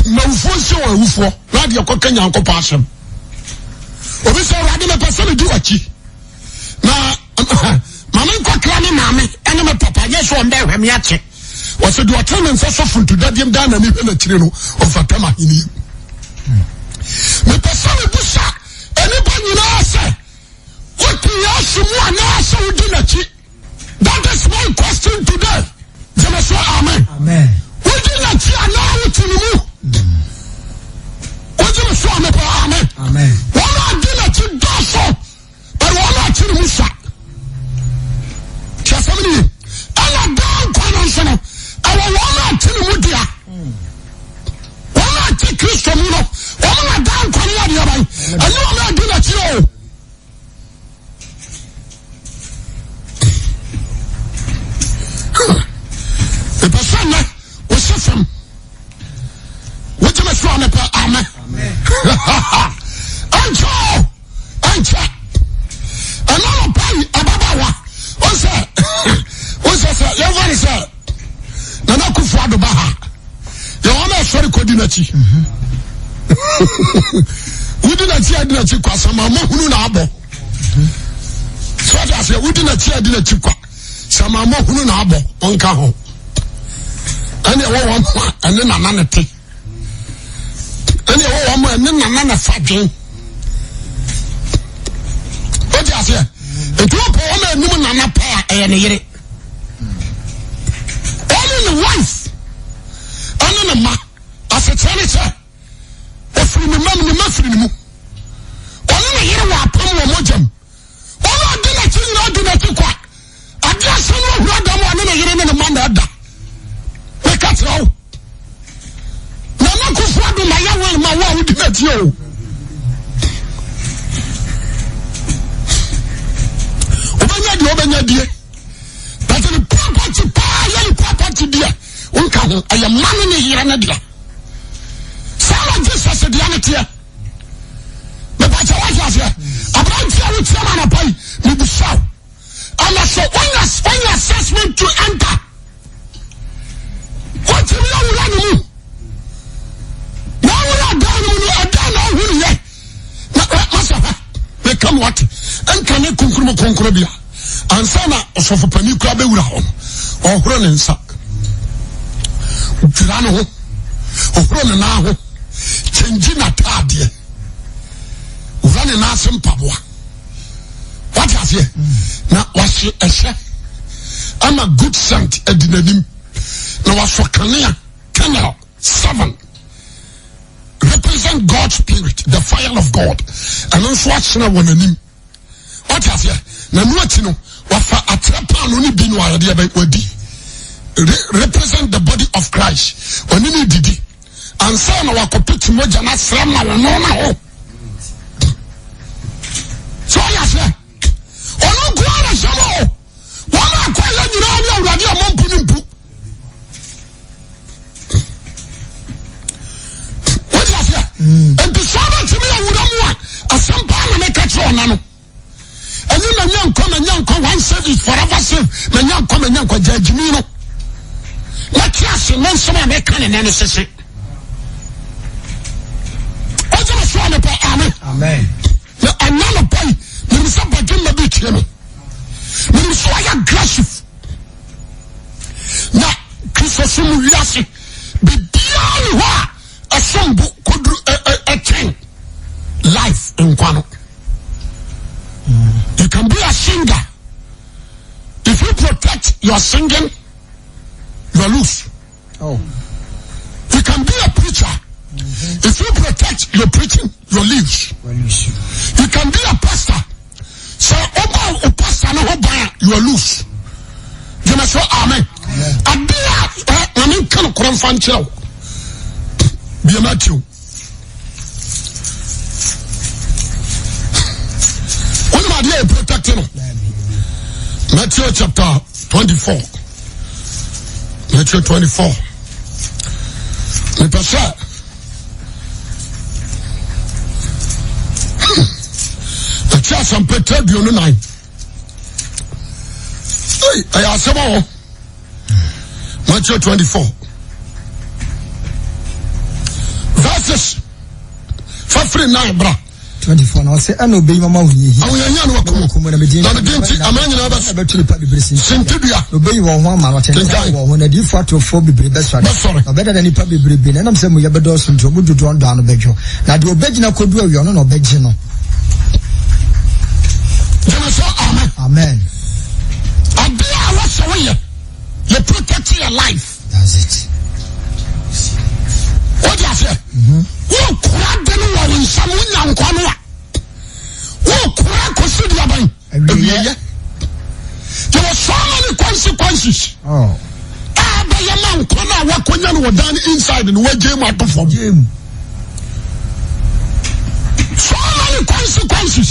mawufoɔ nsie wɔn awufoɔ na adeɛ kɔka Nyankopɔn asɛm. Obi sɛ Awurade mepɛ sɛ medi w'akyi na ma menkɔkra me maame ɛne me papa nyɛ sɛ ɔmbɛhwɛ me akyɛ. Wɔsɛ deɛ ɔtene ne nsa sɔ funtudadeɛm daa n'ani hwɛ n'akyiri no ɔmfata ma ahenni. Mepɛ sɛ mebusa nnipa nyinaa sɛ wote Yesu mu anaasɛ wodi n'akyi? That is my question today. Gyeme so amen. Amen. Wodi n'akyi anaa wote ne mu? Wogye me so a mepɛ amen. Amen. Wɔn a di n'akyi dɔɔso. But wɔn a ɔte ne mu sa. Tí asɛm ni ye. Ɛna daa nkwa no nso no, ɛwɔ wɔn a ɔte ne mu dea. Wɔn a ɔte Kristo mu no, wɔn na daa nkwa no yɛ adeɛ ban. Ɛnyɛ wɔn a di n'akyi o. Mepɛ sɛ nnɛ wohyɛ fam. Wogye me so a mepɛ amen. Ɛnkyɛ o. ɛnkyɛ ɛna nɔpa yi ababaawa ɔsɛ ɔsɛ sɛ yɛmfa ne sɛ nana akufo ado ba ha yɛwɔ na ɛsɔre kɔdi n'akyi wodi n'akyi adi n'akyi kwa sɛ ma mɔhunu na abɔ sɛ ɔde aseɛ wodi n'akyi adi n'akyi kwa sɛ ma mɔhunu na abɔ ɔnka ho ɛne ɛwɔ wɔn ho a ɛne nana ne te ɛne ɛwɔ wɔn a ɛne nana na fa dwen o ti aseɛ etu ɔpɔ wɔn a anim nana paa ɛyɛ ne yere ɔne ne wife ɛne ne ma asekyerɛ ne sɛ ofiri ne mam ne ma firi ne mu ɔne ne yere wɔ apam wɔ mogya mu. Wɔn a ɔdi n'akyi nyinaa di n'akyi kwa. Ade asa no ahura dɛm ɔne ne yere ne ne mma na ɛda. Meka kyerɛ wo. Nana Akufo Addo ma yɛ wɛn ma wo a wodi n'akyi o. Wobɛnya deɛ wobɛnya die. But ne property paa yɛ ne property deɛ wonka ho ɛyɛ mma ne ne yere ne deɛ. Saa na Jesus deɛ ne teɛ. Mepakyɛ wate aseɛ aberante a wotia ma anapa yi mebusa wo ɛna so wonya wonya assessment to enter wotumi awura ne mu na awura dan no mu no ɛdan na ɔhu ne yɛ na masɛ hɔ meka mo wate nka ne konkro mu konkro bia ansa na ɔsɔfo panin kura bɛwura hɔ no ɔhoro ne nsa dwira ne ho ɔhoro ne nan ho kyɛngyi n'ataadeɛ wura ne nan ase mpaboa wate aseɛ na wahye ɛhyɛ ama good scent adi n'anim na wasɔ kanea candle seven represent God's spirit the fire of God ɛno nso ahyerɛ wɔ n'anim. Wate aseɛ? Na ɛno akyi no, wafa atrɛ paano no bi no a yɛde ɛbɛ wadi. Re represent the body of Christ. Ɔne ne didi. Ansa na wakɔpete mogya no asrɛ ma ɔno na ho. So ɔyɛ aseɛ? Ɔno nko ara na hyɛ mo. Wɔn a akɔ yɛ nyinaa ne awurade a mɔmpu ne mpu. Wọ́n aseɛ. Nti sɛ ɔbɛtumi awura mu a asɛm paa na meka kyerɛ ɔna no. Ɛnyɛ manya nkwa manya nkwa one save is forever save manya nkwa manya nkwa gya agyimi no. Na te ase ne nsɛm a meka ne nɛ no sese. Wọ́n me so a mepɛ amen. Amen. Na ɛna no pɛ yi menim sɛ badwemma bi tie me. Menim sɛ wɔyɛ aggressive. Na Kristosom mu wiase biribiara ni hɔ a ɛsom bo koduru ɛkyɛn life nkwa no. You can be a singer. If you protect your singing, you lose. Oh. You can be a preacher. Mm-hmm. If you protect your preaching, you lose. You can be a pastor. Sɛ ɔbɔ o pastor no ho ban a, you are loose. Gyeme so amen. Ade a ɛ na ne nka no korɔ nfa nkyerɛ wo. Bia Matthew. Wonim adeɛ a protect no. Matthew chapter 24. Matthew 24. Mepɛ sɛ ɛkyɛ asɛmpa tiri 24. Ɛyɛ asɛm a wɔ Matthew 24 verses fafiri 9 bra. 24 na ɔsɛ ɛna obeyi mama ahohiahia. Ahohiahia na wakum. Wakum na mede na mede nti aman nyinaa bɛ bɛto nipa bebree sintidua. Na obeyi wɔn ho ama no ɔtɛntɛn wɔn ho na adiifo atorofoɔ bebree bɛsɔre. Bɛsɔre. Na ɔbɛdada nipa bebrebe na ɛnam sɛ muyɛ bɛdɔɔso nti ɔmo dodoɔ ndɔ ano bɛdwo. Na deɛ ɔbɛgyina kodu awie ɔno na ɔbɛgye no. Gyeme sɛ amen. Amen. Adeɛ a wɔsɛ woyɛ yɛ protect your life. That's it. Wọ́n aseɛ. Wọ́n kura de no wɔ nsam wonya nkwa no a. Wọ́n kura kɔsi di aban. Awieɛ. There were so many consequences. Oh. A bɛyɛ ma nkwa no a wakɔnya no wɔ dan inside no wagye mu ato fam. So many consequences.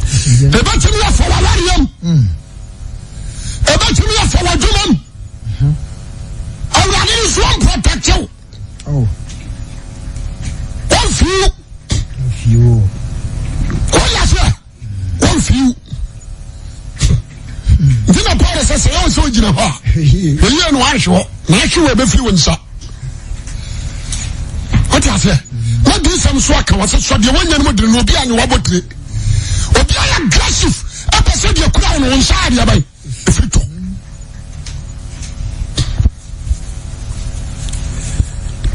Ebɛtumi afa w'awareɛ mu. Ebɛtumi afa w'adwuma mu. Awurade nso ɔmprotect wo. Ɔmfii wo. Woyɛ sɛ ɔmfii wo. Nti na Paul sɛ sɛ yɛwɔ sɛ ogyina hɔ a ɛyie no ahwe hɔ na ahwe wɔ ɛbɛfiri wo nsa. Wote aseɛ? Na diisɛm so aka wɔ sɛ sɔ deɛ woanya no mu dene na obi anyɛ wabɔ tire. Obi ayɛ aggressive ɛpɛ sɛ deɛ kura wo no wo nsa adeɛ bɛn ɛfiri tɔ.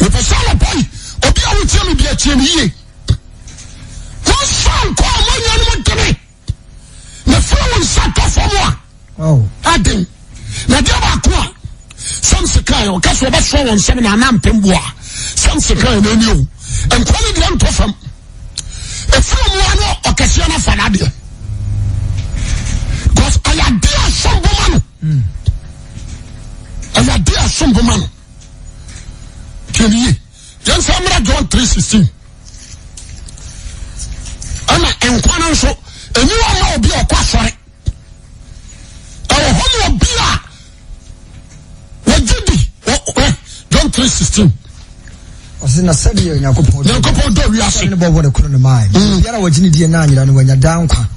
Mepɛ sɛ anɔpa yi obi a wotie me bia tie me yie. Wonsɔ nkɔ a moanya no mu dene na firi wo nsa tɔ fam a aden. Na deɛ baako a Samson kaeɛ ɔka sɛ ɔbɛsoa wɔn nsam na ana mpem boa Samson kaeɛ na ɛni o nkwa no deɛ ntɔ fam ɛfiri mu ano ɔkɛseɛ no afa n'adeɛ because ɛyɛ adeɛ a som bo ma no ɛyɛ adeɛ a som bo ma no tiɛ ni yie yɛn sɛ mmerɛ John 3:16 ɛna nkwa no nso ɛni wɔn ma obi a ɔkɔ asɔre ɛwɔ hɔ ma obi a wɔgye di John 3:16. Ɔsɛ na sɛdeɛ Onyankopɔn Nyankopɔn dɔ wiase ne bɔbɔ ne koro ne maa obiara a wɔgye ne die na anyera no wanya daa nkwa.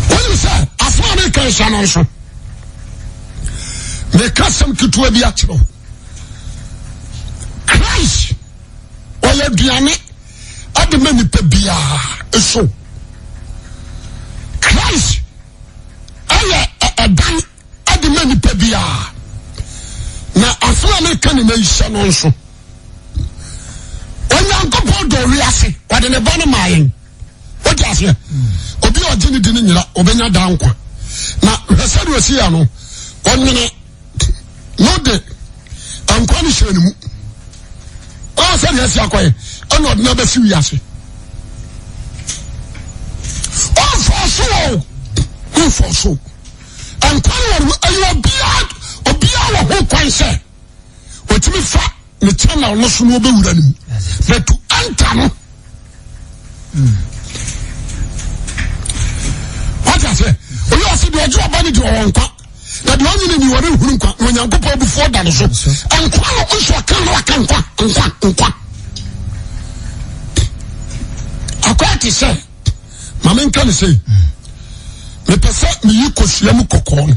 Wonim sɛ asɛm a meka nhyɛ no nso meka asɛm ketewa bi akyerɛ wo. Christ ɔyɛ aduane ade ma nipa biara so. Christ ɛyɛ ɛdan ade ma nipa biara. Na asɛm a meka ne na nhyɛ no nso. Onyankopɔn dɔ wiase, ɔde ne ba no maa yɛn. Wote aseɛ? Obi a ɔgye ne di no nyina, ɔbɛnya daa nkwa. Na hwɛ sɛdeɛ ɔsi yɛ no, ɔnwene no de nkwa no hyɛ ne mu. Ɔwɔ sɛdeɛ asi akɔyɛ, ɛna ɔde no abɛsi wiase. Ɔmfɔ so o, ɔmfɔ so. Nkwa no wɔ no, ɛyɛ obiara, obiara wɔ ho kwan sɛ ɔtumi fa ne channel no so na ɔbɛwura no mu. But to enter no, wate aseɛ oyɛ ɔse deɛ ɔgye ɔba no deɛ ɔwɔ nkwa na deɛ ɔnye no ni wɔre nhunu nkwa na onyankopɔn abufuo da no so nkwa no nso ɔka no aka nkwa nkwa nkwa akɔyɛ te sɛ ma menka ne sei mepɛ sɛ meyi kosua mu kɔkɔɔ no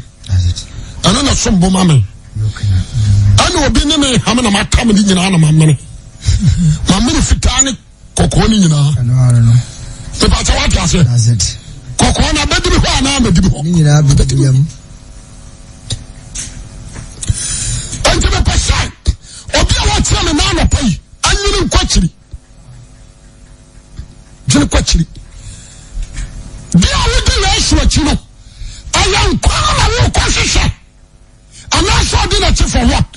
ɛno na som bo ma me ɛna obi ne me ham na matam ne nyinaa na mamene mamene fitaa ne kɔkɔɔ no nyinaa mepakyɛ wate aseɛ kɔkɔɔ no abɛdi bi hɔ anaa amɛdi bi hɔ nti mepɛ sɛ obi a wɔkyerɛ me na anɔpa yi anyini nkɔ akyiri dwene kɔ akyiri bi a wodi Yesu akyi no ɛyɛ nkwa no na wokɔ hwehwɛ anaasɛ ɔde n'akyi for what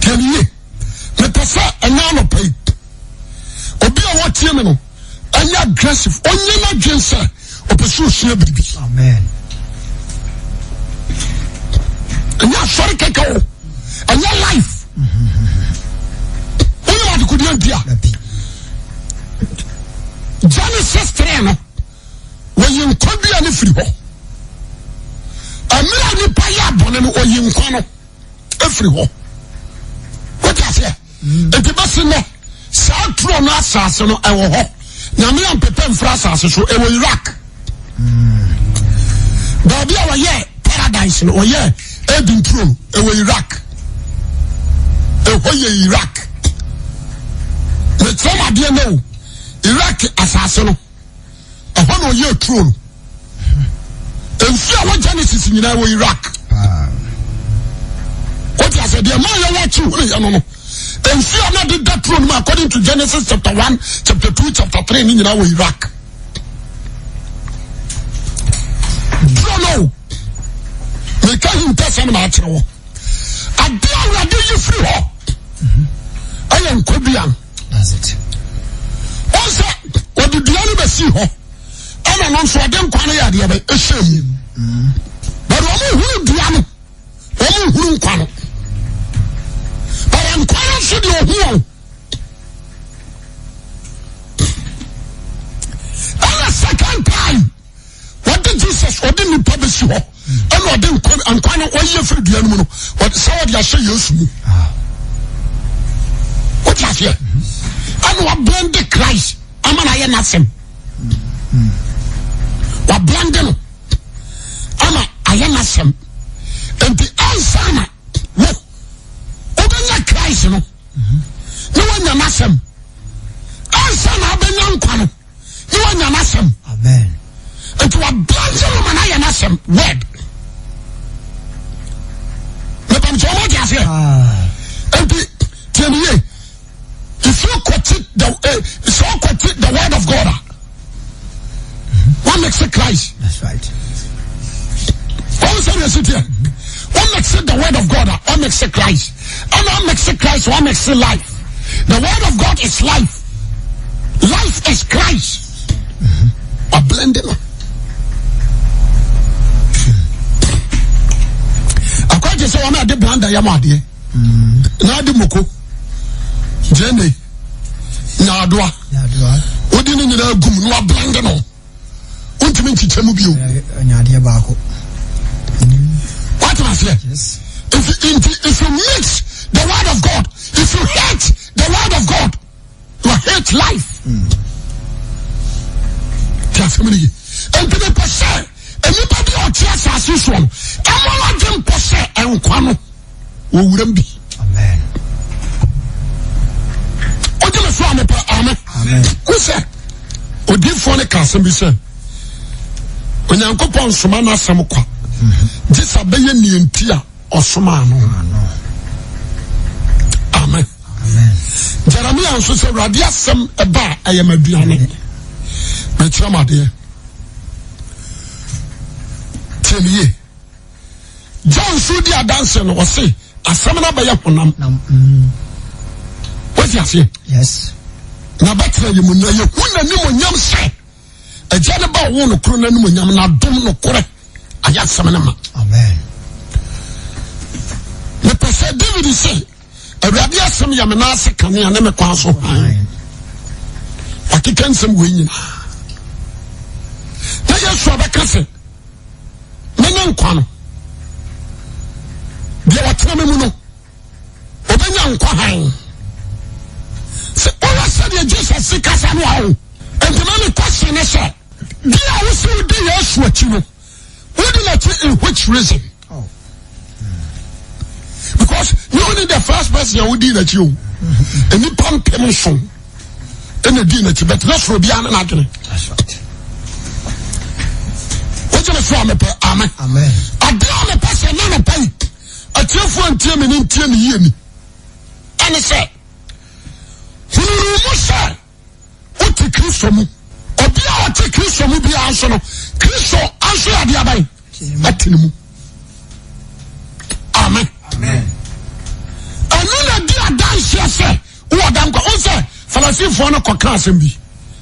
tiɛniye mepɛ sɛ ɛnyɛ anɔpa yi obi a wɔtie me no ɛnyɛ aggressive ɔnyɛ n'adwen sɛ ɔpɛ sɛ ɔsua biribi ɛnyɛ asɔre kɛkɛ o ɛnyɛ life wonim adekodeɛ nti a Genesis 3 no wɔyi nkwa dua no firi hɔ. Mmerɛ a nipa yɛ abɔne no ɔyi nkwa no ɛfiri hɔ. Wote aseɛ? Nti bɛsi nnɛ saa turo no asase no ɛwɔ hɔ. Nyame ampepɛ mfiri asase so ɛwɔ Iraq. Baabi a wɔyɛ paradise no wɔyɛ Eden turo no ɛwɔ Iraq. Ɛhɔ yɛ Iraq. Mekyerɛ mo adeɛ no o. Iraq asase no. ɛhɔ na ɔyɛ turo no nsu a wɔ Genesis nyinaa wɔ Iraq wote asɛ deɛ maa yɛwɔ akyi hunu yɛ no no nsu a na de da turo no mu according to Genesis chapter 1 chapter 2 chapter 3 ne nyinaa wɔ Iraq turo no meka hintasɛm na akyerɛ wɔ adeɛ awurade yi firi hɔ ɛyɛ nkɔdua no That's it. Wɔn sɛ wɔde dua no bɛsi hɔ ɛna no nso ɔde nkwa no yɛ adeɛ bɛ ɛhyɛ mu. But wɔn hunu dua no, wɔn hunu nkwa no. But nkwa no nso deɛ ɔhu wɔn. Ɛna second time. Wɔde Jesus ɔde nipa bɛsi hɔ ɛna ɔde nkwa nkwa no ɔyi afiri dua no mu no ɔde sɛ ɔde ahyɛ Yesu mu. Wote aseɛ? Ɛna wablende Christ ama no ayɛ n'asɛm. Wablende no ama ayɛ n'asɛm. Nti ansa na wo wobɛnya Christ no na woanya n'asɛm. Ansa na abɛnya nkwa no. ne wanya n'asɛm. Amen. Nti wabrante no ma no ayɛ n'asɛm word. Mepam sɛ ɔmo te aseɛ. Ah. Nti tie me yie. If you quote the eh, sɛ ɔquote the word of God a, one makes it Christ. That's right. Wɔn sɛ deɛ si teɛ. One makes it the word of God a, one makes it Christ. And one makes it Christ, one makes it life. The word of God is life. Life is Christ. Wablende no. Akɔgye sɛ wɔn a de blender yɛ mo adeɛ. Na ade moko. Gyene. Nyaadoa. Wodi ne nyinaa gum na wablende no. Wontumi nkyekyɛ mu bio. Nyaadeɛ baako. Wate aseɛ? If you, if you mix the word of God, if you hate the word of God, you hate life. Ti asɛm no ye. Nti mepɛ sɛ nnipa bi a ɔte asase soɔ no ɛmɔ no adwe mpɔ sɛ nkwa no wɔ wuram bi. Wogye me so a mepɛ ame. Wo sɛ odiifoɔ no ka asɛm bi sɛ Onyankopɔn nsoma n'asɛm kwa gye sɛ bɛyɛ nea nti a ɔsomaa no. Amen. Jeremia nso sɛ Awurade asɛm ɛba a ɛyɛ m'aduane. Mekyerɛ m adeɛ. Tie me yie. John nso di adanse no ɔse asɛm no abɛyɛ honam. Wote aseɛ? Yes. Na bɛtena yɛ mu na yɛhu n'animuonyam sɛ Agya no ba ɔwo no koro n'animuonyam na adom nokorɛ ayɛ asɛm no ma. Amen. Mepɛ sɛ David sɛ Awurade asɛm yɛ me nan ase kanea ne me kwan so hann. Wakeka nsɛm wei nyinaa. Na Yesu abɛka sɛ mene nkwa no. Deɛ ɔtena me mu no, ɔbɛnya nkwa hann. Sɛ ɔwɔ sɛdeɛ Jesus si kasa no a o, nti na ne question ne sɛ, deɛ a wosi wodi Yesu akyi no, wodi n'akyi in which reason? Oh. Because you only the first person a wodi n'akyi o. Nnipa 7,000 ɛna di n'akyi bɛtɛ na soro biara ne n'adwene. Wogye me so a mepɛ amen. Adeɛ a mepɛ sɛ na mepɛ yi atiefoɔ ntie me ne ntie me yie ni ɛne sɛ hunuru mu sɛ wote Kristo mu. Obi a ɔte Kristo mu biara nso no, Kristo nso yɛ adeɛ aban ɛte ne mu. Amen. Ɛno na di adanseɛ sɛ wowɔ da nkwa. Wo sɛ Farisifoɔ no kɔka asɛm bi.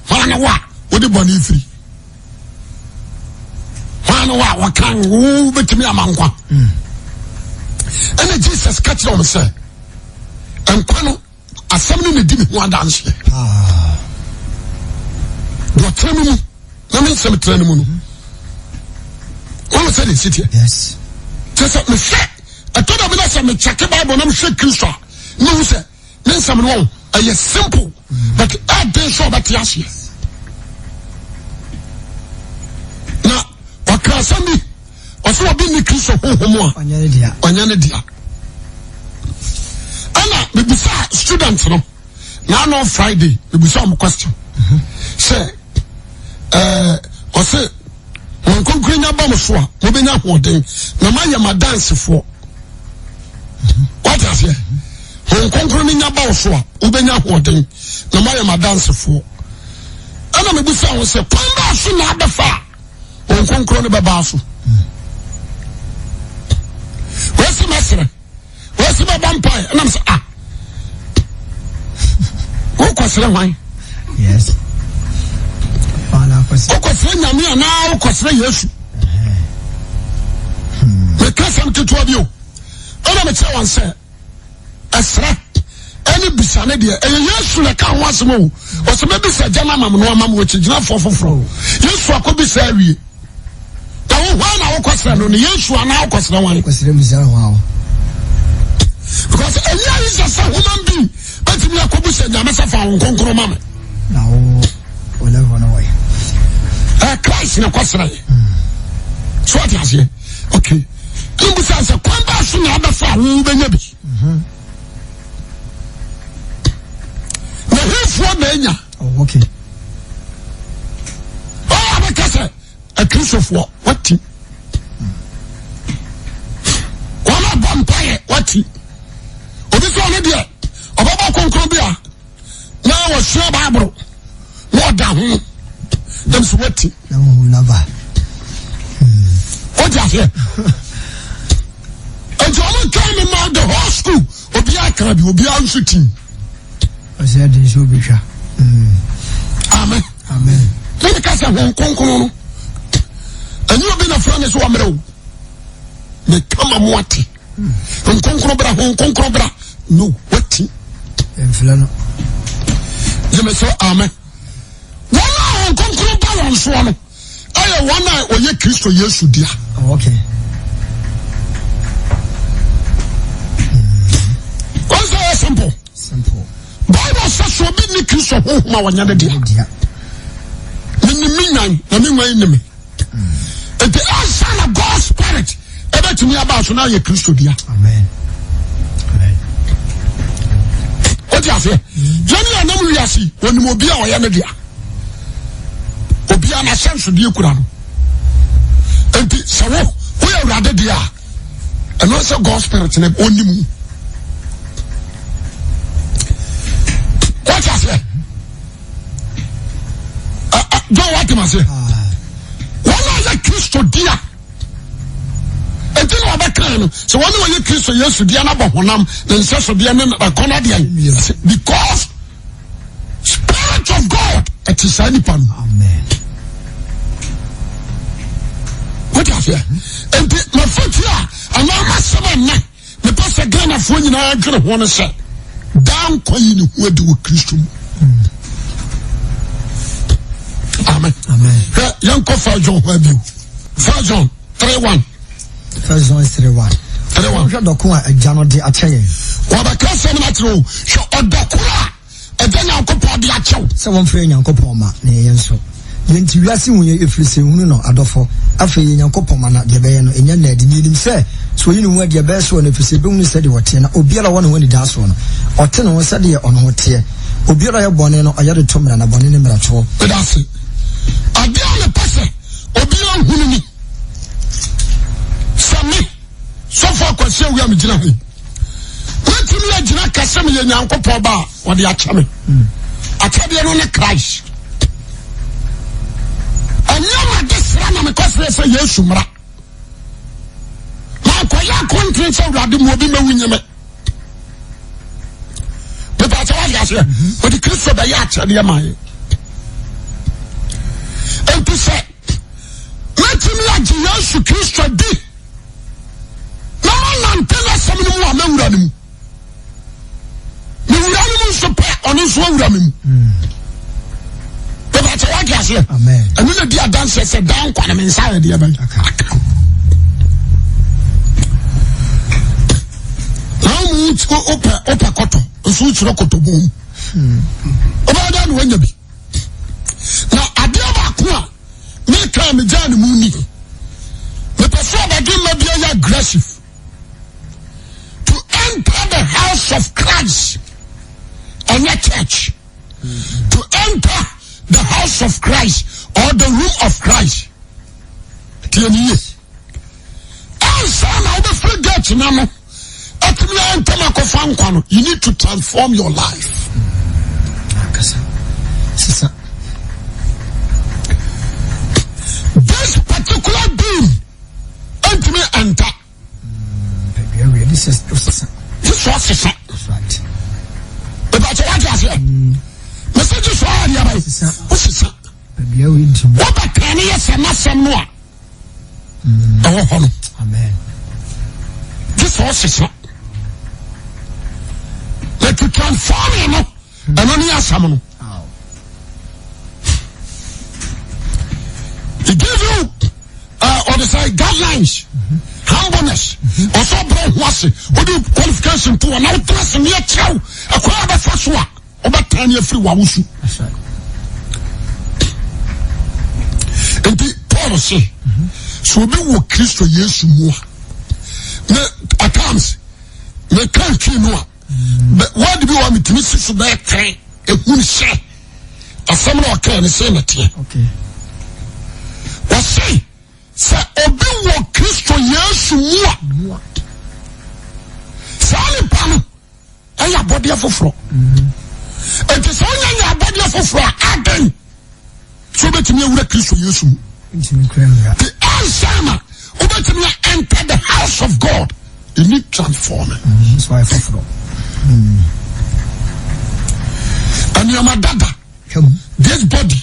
Hwan ne wo a wode bɔne firi? Hwan ne wo a wɔka wobɛtumi ama nkwa? Ɛna Jesus ka kyerɛ wɔn sɛ nkwa no asɛm no na di me ho adanseɛ. Deɛ ɔtena me mu na me nsɛm tena ne mu no, wɔn sɛ de nsi teɛ. Yes. Kyɛ sɛ mehwɛ ɛtɔ da bi na sɛ mekyɛke Bible na mehwɛ Kristo a mehu sɛ ne nsɛm no wɔn ɛyɛ simple but ɛden sɛ ɔbɛte aseɛ. Na ɔka asɛm bi ɔsɛ obi nni Kristo honhom a ɔnyɛ ne dea. Ɛna mebisa student no na ano Friday mebisa wɔn question sɛ ɛɛ ɔsɛ wɔn nkonkron nya ba mo so a mobɛnya ahoɔden na moayɛ m'adansefoɔ. Wate aseɛ? Wɔn nkonkron no nya ba wo so a wobɛnya ahoɔden na moayɛ m'adansefoɔ. Ɛna mebisa wɔn sɛ kwan bɛɛ so na abɛfa a wɔn nkonkron no bɛbaa so. Wɔsi mɛsrɛ. Wɔsi bɛbɔ mpae ɛnam sɛ ah wokɔsrɛ hwan? Yes. Wokɔsrɛ Nyame anaa wokɔsrɛ Yesu? Meka sɛm ketewa bi o. Ɛna mekyerɛ wɔn sɛ ɛsrɛ ɛne bisa ne deɛ ɛyɛ Yesu na ɛka ho asɛm o. Ɔsɛ mɛbisa agya no ama me no ama me wɔkyigyinafoɔ foforɔ. Yesu akɔbisa awie. Na wo hwan na wokɔsrɛ no no Yesu anaa wokɔsrɛ wan? Wokɔsrɛ bisa ho awo. Because ɛnyɛ ayi sɛ sɛ human being bɛtumi akɔbu sɛ nyame sɛ fa wo nkonkron ma me. Na wo wo level no wɔyɛ. Ɛ Christ na kɔsrɛ yɛ. So ɔte aseɛ. Okay. Ɛna bisa sɛ kwan bɛɛ so na abɛfa a wo bɛnya bi. Na hefoɔ na anya. Oh, okay. Ɔyɛ abɛka sɛ akristofoɔ wati. Wɔn abɔ mpaeɛ wati. Obi sɛ ɔno deɛ ɔbɛbɔ kronkron bi a na wɔsua baabolo na ɔda ho dɛm sɛ wati. Na wɔn naba. O ti aseɛ. Nti wɔn twɛn mi ma the whole school obiara kan bi obiara nso ti. Ɔsɛ ɛde nsuo bɛtwa. Amen. Amen. Ne ka sɛ wɔn kronkron no ɛnyɛ obi na fura ne so wɔmmerɛ o meka ma mo ate nkonkron bra ho nkonkron bra no wati. Mfilɛ no. Gyeme sɛ amen. Wɔn a wɔn kronkron ba wɔn soɔ no ɛyɛ wɔn a wɔyɛ Kristo Yesu dea. Oh, okay. Wɔn sɛ ɛyɛ simple. Simple. Bible sɛ sɛ obi ni Kristo honhom a wɔnyɛ ne dea. Menim me nwan na me nwan ni me. Nti ansa na God spirit ɛbɛtumi aba so na ayɛ Kristo dea. Amen. Wote aseɛ? Yɛne yɛnam wiase wɔnim obi a ɔyɛ ne dea. Obi a n'ahyɛnsodeɛ kura no. Nti sɛ wo woyɛ Awurade dea a ɛno sɛ God spirit no ɔnim wo. Wote aseɛ? John wate ma aseɛ? Wɔn a yɛ Kristo dea Enti na wɔbɛkae no sɛ wɔne wɔyɛ Kristo Yesu deɛ no abɔ honam ne nsɛsodeɛ ne n'akɔnnɔ deɛ because spirit of God ɛte saa nipa no. Amen. Wote aseɛ? Enti mafotu a anaa masɛm ɛnnɛ mepɛ sɛ Ghanafoɔ nyinaa dwene ho no sɛ daa nkwa yi ne ho adi wɔ Kristo mu. Amen. Hwɛ yɛnkɔ fa John hɔ abio. First John 3:1. First John 3:1. 3:1. Hwɛ dɔko a agya no de akyɛ yɛn. Wɔbɛka asɛm no akyerɛ o. Hwɛ ɔdɔ koro a agya Nyankopɔn de akyɛ wo. Sɛ wɔmfrɛ Nyankopɔn ma na yɛyɛ nso. Yɛn nti wiase hu yɛn ɛfiri sɛ nhunu no adɔfo. Afei yɛ Nyankopɔn ma na deɛ ɛbɛyɛ no ɛnya nna adi. Na yɛnim sɛ sɛ ɔyi ne ho adi a ɛbɛyɛ sɛ ɔno ɛfiri sɛ yɛbɛhunu sɛdeɛ ɔteɛ. Na obiara a ɔwɔ ne ho anidaasoɔ no, ɔte ne ho sɛdeɛ ɔno ho teɛ. Obiara a ɔyɛ bɔne no, ɔyɛ de to mmara, na bɔne ne mmaratoɔ. Meda ase. Adeɛ a mepɛ sɛ obiara hunu ni sɛ me sɔfo akwasi awi a megyina ha yi mɛtumi agyina ka sɛ meyɛ Nyankopɔn ba a wɔde akyɛ me akyɛdeɛ no ne Christ ɛnyɛ made sra na mekɔsrɛ sɛ Yesu mmra mankɔyɛ akɔntene sɛ Awurade mu obi mɛwu nye me mepɛ sɛ wade aseɛ ɔde Kristo bɛyɛ akyɛdeɛ ma yɛ enti sɛ mɛtumi agye Yesu Kristo di na manante n'asɛm no mu a mɛwura no mu mewura no mu nso pɛ ɔno nso awura me mu bɛbɛ sɛ wade aseɛ ɛno na di adanseɛ sɛ daa nkwa no me nsa yɛ deɛ bɛn aka. Wopɛ wopɛ kɔtɔ nso wokyerɛ kɔtɔ bom. Wobɛyɛ dɛ na wanya bi. Na adeɛ baako a meka a megyaa ne mu ni. Mepɛ sɛ ɔbadwemma bi yɛ aggressive to enter the house of Christ ɛnyɛ church. To enter the house of Christ or the room of Christ. Tie ni yie. Ansa na wobɛfiri gate no ano atumi ayɛ ntɛm akɔfa nkwa no, you need to transform your life. Sisa. This particular being ntumi enter. Jesu asesa. Ìbàjẹ́ wájú aseɛ. Mèsì Jesu ayé adeɛ báyìí. Ó sisa. Wọ́n bẹ̀ kàn ní yẹ sẹ́ n'asɛm no a. Ɛwɔ hɔ no. Jesu ɔsesa. Na to transform no, ɛno ne asɛm no. He give you or they say guidelines, humbleness, ɔsɔ ɔbrɛ ho ase, ɔde qualification to wɔn na ɔtena ase ne ɛkyerɛw ɛkwan a bɛfa so a ɔbɛtan ne afiri w'awosu. Nti Paul se, sɛ obi wɔ Kristo Yesu mu a, ne at times ne kan twi no a, word bi wɔ a metumi si so bɛyɛ tɛn ehun sɛ asɛm na ɔkaa ne sɛ na teɛ. Wɔse sɛ obi wɔ Kristo Yesu mu a, saa nipa no ɛyɛ abɔdeɛ foforɔ. Enti sɛ wonya nyɛ abɔdeɛ foforɔ a, adɛn sɛ wobɛtumi awura Kristo Yesu mu? Nti ansa na wobɛtumi enter the house of God, you need transforming. Nneɛma dada, this body,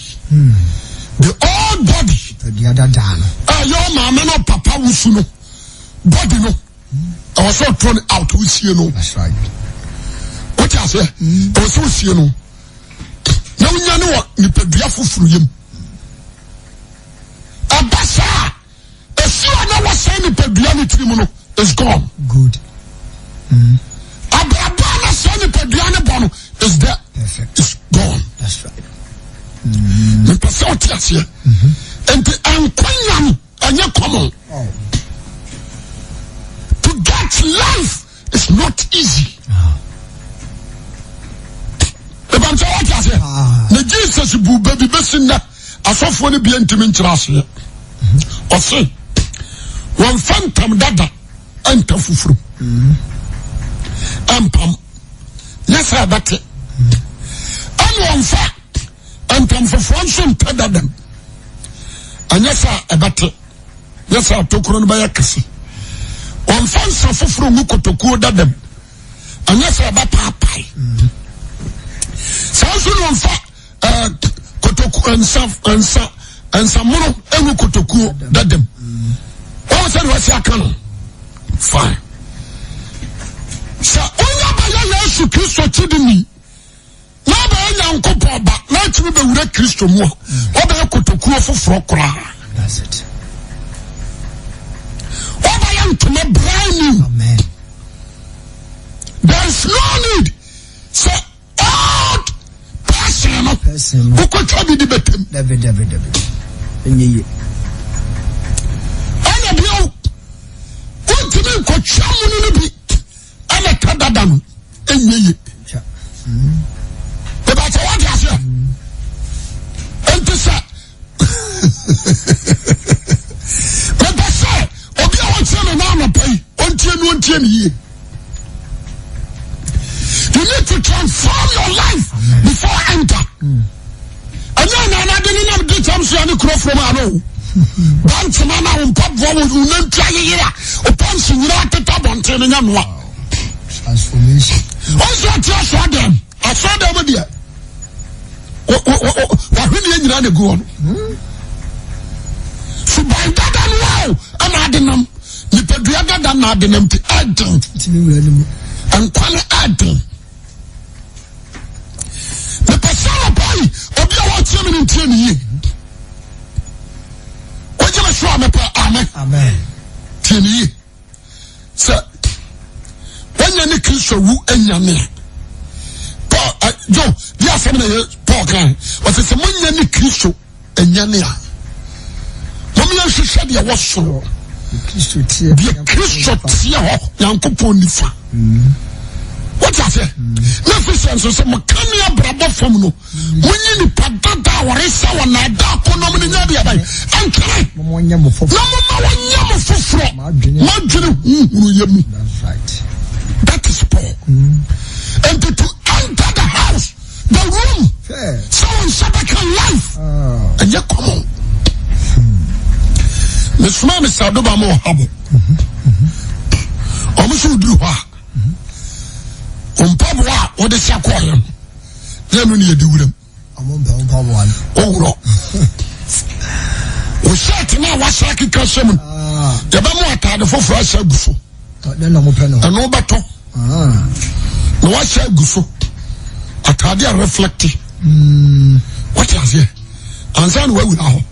the old body, a yɛ ɔmaame no papa wusu no, body no, ɛwɔ sɛ ɔtɔ no out wosie no. Wote aseɛ? Ɛwɔ sɛ wosie no na wonya ne wɔ nipadua foforɔ yam. Ɛba saa a, esu a na wɔsɛn nipadua no tirim no is gone. Good. Abrabɔ a na saa nipadua no bɔ no is there. Perfect. Is gone. That's right. Mepɛ sɛ ɔte aseɛ. Nti nkwanya no ɛnyɛ common. Oh. To get life is not easy. Ìbànkyɛ wọ́n ti aseɛ. Na Jesus bu baabi bɛsi nnɛ asɔfoɔ no bia ntumi nkyerɛ aseɛ. Ɔse wɔmfa ntam dada nta foforo ɛmpam nyɛ sɛ ɛbɛte ɛna wɔmfa ntam foforɔ nso nta dadam ɛnyɛ sɛ ɛbɛte nyɛ sɛ atokuro no bɛyɛ kɛse wɔmfa nsa foforɔ ngu kotokuo dadam ɛnyɛ sɛ ɛbɛpaapae saa nso na wɔmfa kotoku nsa nsa nsamono ngu kotokuo dadam wɔn sɛ deɛ wɔsi aka no fine sɛ wonya bɛyɛ Yesu Kristo kyidini na ɔbɛyɛ Nyankopɔn ba na atumi bɛwura Kristo mu a ɔbɛyɛ kotokuo foforɔ koraa ɔbɛyɛ ntoma brand new. Amen. There is no need sɛ old person no Person no. wokɔtwa bi de bɛtɛm Dabi dabi dabi. Ɛnyɛ yie. ɛna bio wontumi nkɔtwa mu no no bi ɛna ka dada no ɛnyɛ ye Twa. ɛbɛkyɛ woate aseɛ enti sɛ mepɛ sɛ obi a wɔtie me na anɔpa yi ɔntie no ɔntie ne yie. You need to transform your life before enter. Ɛnyɛ ananade ne nam di kyɛm so ne kuro from ano. Bantama na wo mpaboa wo nantu ayeyere a ɔpɔnsi nyinaa teta abɔnten no nyɛ noa. Transformation. Ɔnso ɔte asɔɔ dɛm. Asɔɔ dɛm deɛ wahweneɛ nyinaa na egu hɔ no. Suban dada no a ɛna ade nam nipadua dada na ade nam ti ɛden. Ntumi wura ne mu. Nkwa no ɛden. Mepɛ sɛ anɔpa yi obi a wɔtie me no ntie me yie. Wogye me so a mepɛ amen. Amen. Tie me yie. Sɛ Moanya ne Kristo wu anyane a. Paul, eh, John, di asɛm na yɛ Paul kan. Ɔsɛ sɛ moanya ne Kristo anyane a. Mom yɛnhwehwɛ deɛ wɔ soro. Deɛ Kristo teɛ hɔ, Nyankopɔn nifa. Wote aseɛ? Na Ephesians nso sɛ mo kane abrabɔ fam no, Monyi nipa dada a wɔresɛ wɔ naadaa akɔnnɔ mu no nyɛ deɛ bɛn ɛntwene na momma wɔnyɛ mo foforɔ moadwene huhunuyɛ mu. That is Paul. And to enter the house, the room, sɛ wɔn nsa bɛka life, ɛnyɛ common. Mesoma me sɛ adoba ma ɔha mo. Wɔn nso duru hɔ a, mpaboa a wɔde hyɛ kɔɔ yɛn. Yɛ no ne yɛde wuram. Ɔworɔ. Wo shirt no a wahyɛ akeka hyɛ mu. Ah. Yɛbɛmo ataade foforɔ ahyɛ agu so. Ɛno bɛtɔ. Ah. Na wahyɛ agu so. Ataade a reflect. Hmm. Wate aseɛ? Ansa na wawura hɔ.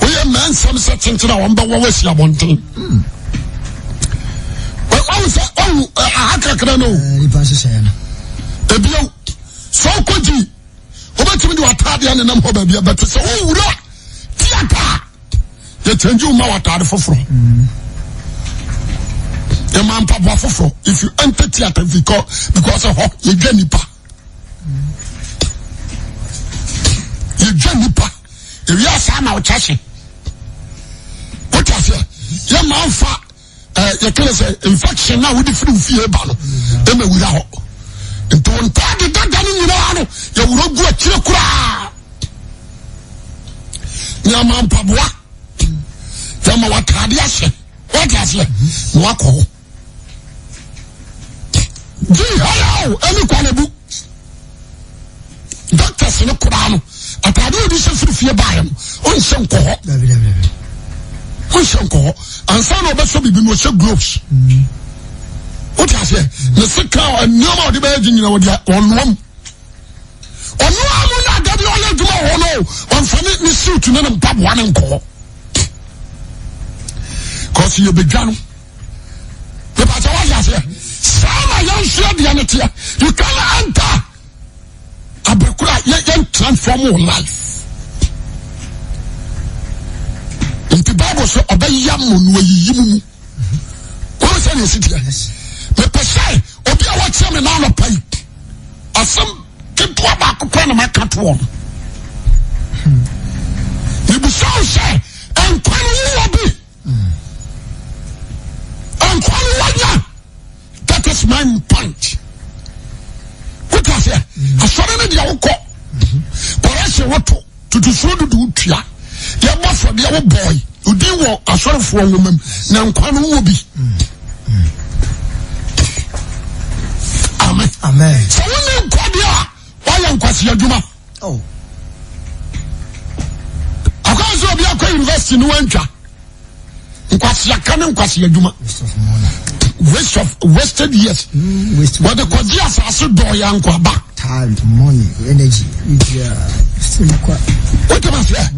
Woyɛ mmaa nsɛm sɛ kyenkyen a wɔn bɛwɔ wasi abɔnten. Hmm. Wahu sɛ ɔhu aha kakra no. Eh, Ebio sɛ ɔkɔ gyi wobɛtumi de w'ataadeɛ nenam hɔ baabi a bɛte sɛ wowura theatre a yɛkyɛngye wo ma w'ataade foforɔ yɛma mpaboa foforɔ if you enter theatre because because ɛhɔ yɛdwa nipa yɛdwa nipa ewia saa na ɔkyɛ hye wote aseɛ yɛma nfa yɛkɛlɛ sɛ infection na wode firi fie ba no ɛma wura hɔ nti wo ntaade dada no nyinaa no yɛworɔ gu akyire koraa yɛma mpaboa yɛma wataade ahyɛ wate aseɛ na wakɔ hɔ gye hello ɛne kwanabu doctors no koraa no ataade a ɔde hyɛ firi fie baeɛ no ɔnhyɛ nkɔ hɔ ɔnhyɛ nkɔ hɔ ansa na ɔbɛsɔ biribi no ɔhyɛ gloves wote aseɛ ne sika nneɛma a ɔde bɛyɛ gye nyina ɔde ɔnoa mu ɔnoa mu no ada bi ɔyɛ adwuma wɔ hɔ no ɔmfa ne ne suit ne ne mpaboa ne nkɔ hɔ kɔsi yɛbɛdwa no Mepakyɛ wate aseɛ? Saa na yɛn nso adeɛ no teɛ. You can enter abɛkora yɛ yɛn transform your life. Nti Bible sɛ ɔbɛyam mo na wayiyi mo mu. Wɔn sɛ na esi teɛ. Mepɛ sɛ obi a wɔkyerɛ me n'anɔpa yi asɛm ketewa baako pɛ na maka to wɔn. Mebisa wo sɛ nkwa no wowɔ bi. Nkwa no wanya. That is my point. Wote aseɛ? Asɔre no deɛ wokɔ. Kɔrɛhyɛ woto. Tutusuo dudu wotua. Yɛbɔ afɔdeɛ wo bɔɔe. Odin wɔ asɔrefoɔ nwoma mu. Na nkwa no wowɔ bi. Amen. Amen. Sɛ wonni nkwa deɛ a, woayɛ nkwasi adwuma. Oh. Akwan sɛ obi akɔ university no wantwa nkwasiaka ne nkwasi adwuma. Waste of wasted years. Mm, Wɔde kɔgye asase dɔɔ yɛ ankwaba. Time, money, energy. Wote ma seɛ?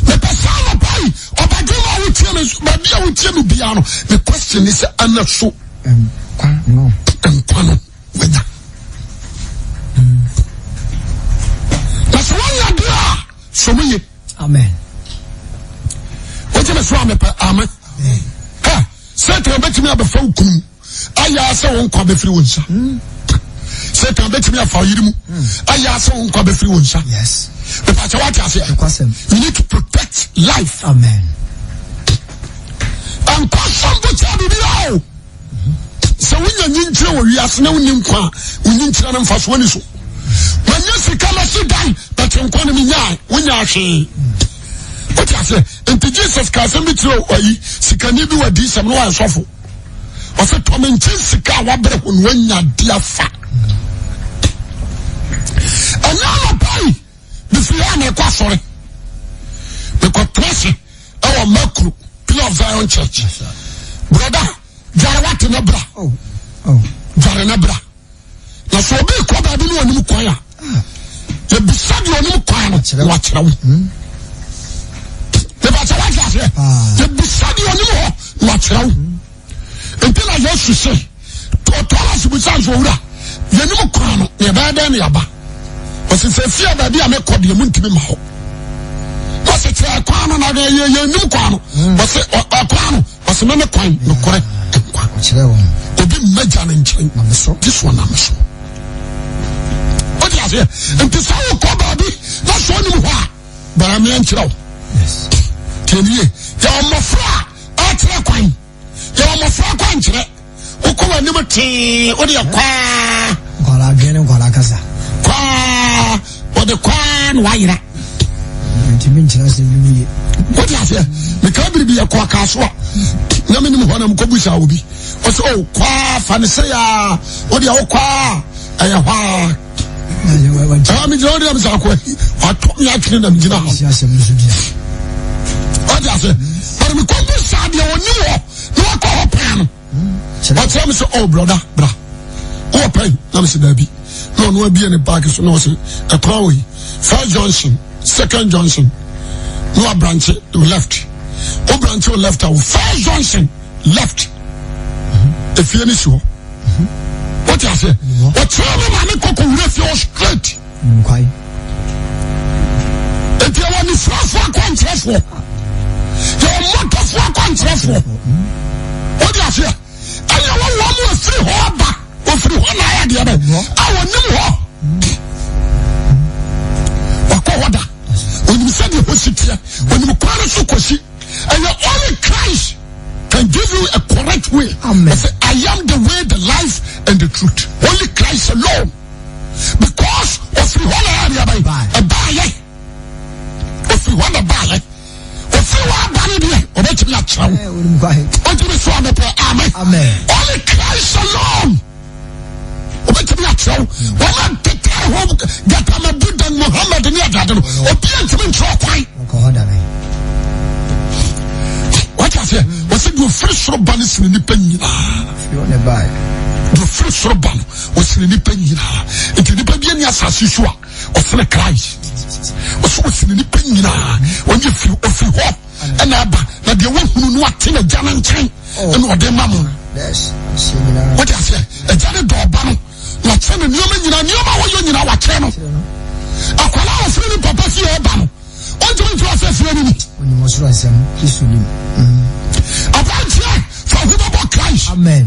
Mepɛ saa anɔpa yi ɔbadwuma a wotie me baabi a wotie me biara no me question ne sɛ ɛna so nkwa no. Nkwa no. wanya na sɛ woanya deɛ a sɔ mu ye amen wogye me so a mepɛ amen ɛ satan bɛtumi abɛfa wo kunu ayɛ sɛ wo nkwa bɛfiri wo nsa satan bɛtumi afa wo yere mu ayɛ sɛ wo nkwa bɛfiri wo nsa mepakyɛ woate aseɛ you need to protect life amen nkwa sɔm bo kyɛ biribiara o Sɛ wonya nyinkyerɛ wɔ wiase na wonni nkwa a, wo nyinkyerɛ no mfasoɔ ni so. Manya sika masi dan but nkwa no menyaa wonya hwee. Wote aseɛ? Nti Jesus ka asɛm bi kyerɛ ɔyi sikani bi wɔ adiyisɛm na wayɛ sɔfo. Ɔsɛ tɔ me nkyɛn sika a wabrɛ ho na wanya de afa. Ɛnyɛ anɔpa yi mefiri hɔ a na ɛkɔ asɔre. Mekɔtena ase ɛwɔ Makuro Pillar of Zion Church. Brother, dware wate na bra. Oh, oh. Dware na bra. Na sɛ obi kɔ baabi ne ɔnim kwan a, yɛbisa deɛ ɔnim kwan no na wakyerɛ wo. Mepa sɛ wate aseɛ. Ah. Yɛbisa deɛ ɔnim hɔ na wakyerɛ wo. Nti na Yesu se, Thomas bisa. bisa nso owura yɛnim kwan no na yɛbɛyɛ dɛn na yɛaba ɔsɛ sɛ fie a baabi a mekɔ deɛ muntumi ma hɔ ɔsɛ kyerɛ kwan no na yɛ yɛnim kwan no ɔsɛ ɔkwan no ɔsɛ mene kwan nokorɛ nkwa obi mmɛgya ne nkyɛn gye so ɔnam so wode aseɛ nti sɛ wokɔ baabi na sɛ ɔnim hɔ a bɛrɛ nkyerɛ wo tiɛnie yɛwɔ mmɔfra a ɛkyerɛ kwan yɛwɔ mmɔfra kwankyerɛ wokɔ w'anim tee wode yɛ kwaa nkwadaa adwene ne nkwadaa kasa kwaa wɔde kwaa na wayera ntumi nkyerɛ asɛm bi mu yie wode aseɛ mekaa biribi yɛkɔ akaa so a na menim hɔ na mekɔbusa obi ɔsɛ o oh, kwaa fa ne sɛ yaa wode wo kwaa ɛyɛ hɔ a ɛɛ megyina hɔ de nam sɛ akɔ watɔ me atwene na megyina hɔ wode aseɛ but mekɔbusa deɛ ɔnim hɔ na wakɔ hɔ pɛn no ɔkyerɛ me sɛ oh brɔda bra wowɔ pɛn na mesɛ daabi na ɔno abie ne baage so na ɔsɛ ɛkwan wɔ yi first junction second junction na wabrankye left wo brankye left a wo first junction left efie ne si hɔ wote aseɛ ɔkyerɛ me maame kɔkɔ wura fie hɔ straight nti ɛwɔ nifurafoɔ akwankyerɛfoɔ yɛwɔ mmɔtɔfoɔ akwankyerɛfoɔ wode aseɛ ɛne ɛwɔ wɔn mu ofiri hɔ aba ofiri hɔ na ayɛ adeɛ bɛ a wɔnim hɔ wakɔ hɔ da onim sɛdeɛ hɔ si teɛ onim kwan no so kɔsi ɛyɛ only Christ can give you a correct way. Amen. Say, I am the way, the life, and the truth. Only Christ alone. Because ofiri hɔ na ɛyɛ adeɛ bɛn ɛbaayɛ ofiri hɔ na ɛbaayɛ ofiri hɔ aba ne deɛ ɔbɛtumi akyerɛ wo ɔntumi so amepɛ amen. Only Christ alone. Obetumi akyerɛ wo. Wɔn a tete hɔ Gatama Buddha Muhammad ne adeade no, obi antumi nkyerɛ ɔkwan. Wate aseɛ? Wɔsɛ deɛ ofiri soro ba no sene nipa nyinaa. Deɛ ofiri soro ba no, ɔsene nipa nyinaa. Nti nipa bi ani asase so a, ɔsene Christ. Ɔsɛ ɔsene nipa nyinaa. Ɔnyɛ firi ofiri hɔ. ɛna aba na deɛ wahunu no ate n'agya no nkyɛn ɛna ɔde ma mo wode aseɛ agya no dɔ ɔba no na ɔkyerɛ no nneɛma nyinaa nneɛma a wɔyɛ nyinaa wakyerɛ no akwadaa a ɔfiri ne papa fie ɛba no ɔntumi nkyerɛ sɛ fie no ni aberanteɛ fa ho bɛbɔ Christ Amen.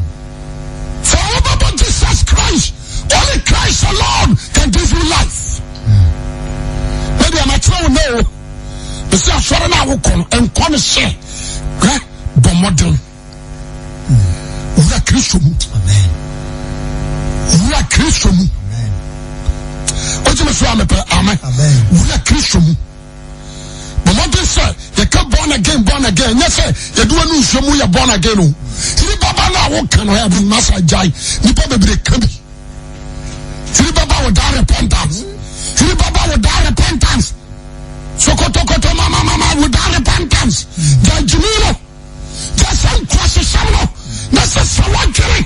Fa ho bɛbɔ Jesus Christ only Christ alone can give you life. Maybe I'm a wo no. Mesi asɔre no a wokɔ no, nkɔ no sɛ hwɛ bɔ mmɔden. Wura Kristo mu. Wura Kristo mu. Wogye me so a mepɛ amen. Wura Kristo mu. Bɔ mmɔden sɛ yɛka born again born again nyɛ sɛ yɛde w'ani nsuo mu yɛ born again o. Yiri baba no a woka no ɛbi masa gyae nipa bebree ka bi. Yiri baba without repentance. Yiri baba without repentance. Sokotokoto mama mama without repentance. Gyagye no. Gya sɛ nkurasesɛm no na sɛ sɛ wadwene.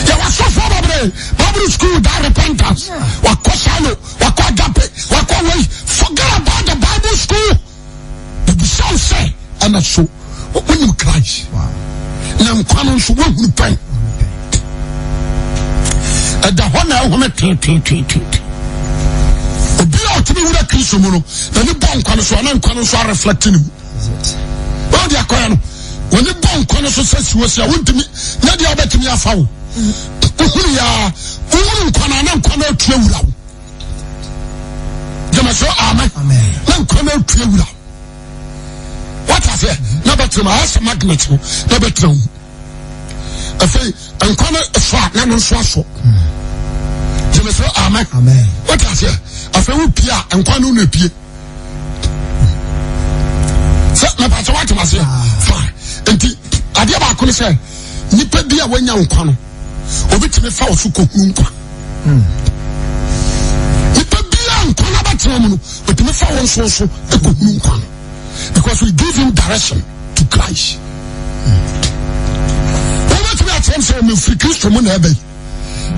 Yɛwɔ asɔfoɔ bebree Bible school without repentance. Wakɔ salo, wakɔ agape, wakɔ wei. Forget about the Bible school. Ebisa wo sɛ ɛna so wonim Christ. Na nkwa no nso woahunu pɛn. Ɛda hɔ na ɛhome teeteeteete. Obi a ɔtumi wura Kristo mu no, n'ani bɔ nkwa no so, ana nkwa no nso areflect ne mu. Wɔn de akɔyɛ no, wɔn bɔ nkwa no so sɛ siwɔ si a wontumi nyɛ deɛ wobɛtumi afa wo. Wohunu yɛ a, wohunu nkwa no ana nkwa no atu awura wo. Gyama so amen. Na nkwa no atu awura wo. Wate aseɛ? Na bɛtena mu ayɛ sɛ magnet no na bɛtena mu. Afei nkwa no sɔ a na no nso asɔ. Gyeme so amen. Wote aseɛ? Afei wopie a nkwa no na epie. Sɛ mɛpa sɛ woate aseɛ? Fine. Nti adeɛ baako ne sɛ nipa bi a wanya nkwa no obi tumi fa wo so kɔhunu nkwa. Nipa bi a nkwa no abɛtena mu no otumi fa wo nso so kɔhunu nkwa no because we give him direction to Christ. Wobɛtumi akyerɛ m sɛ ɔmefiri Kristo mu na ɛbɛ yi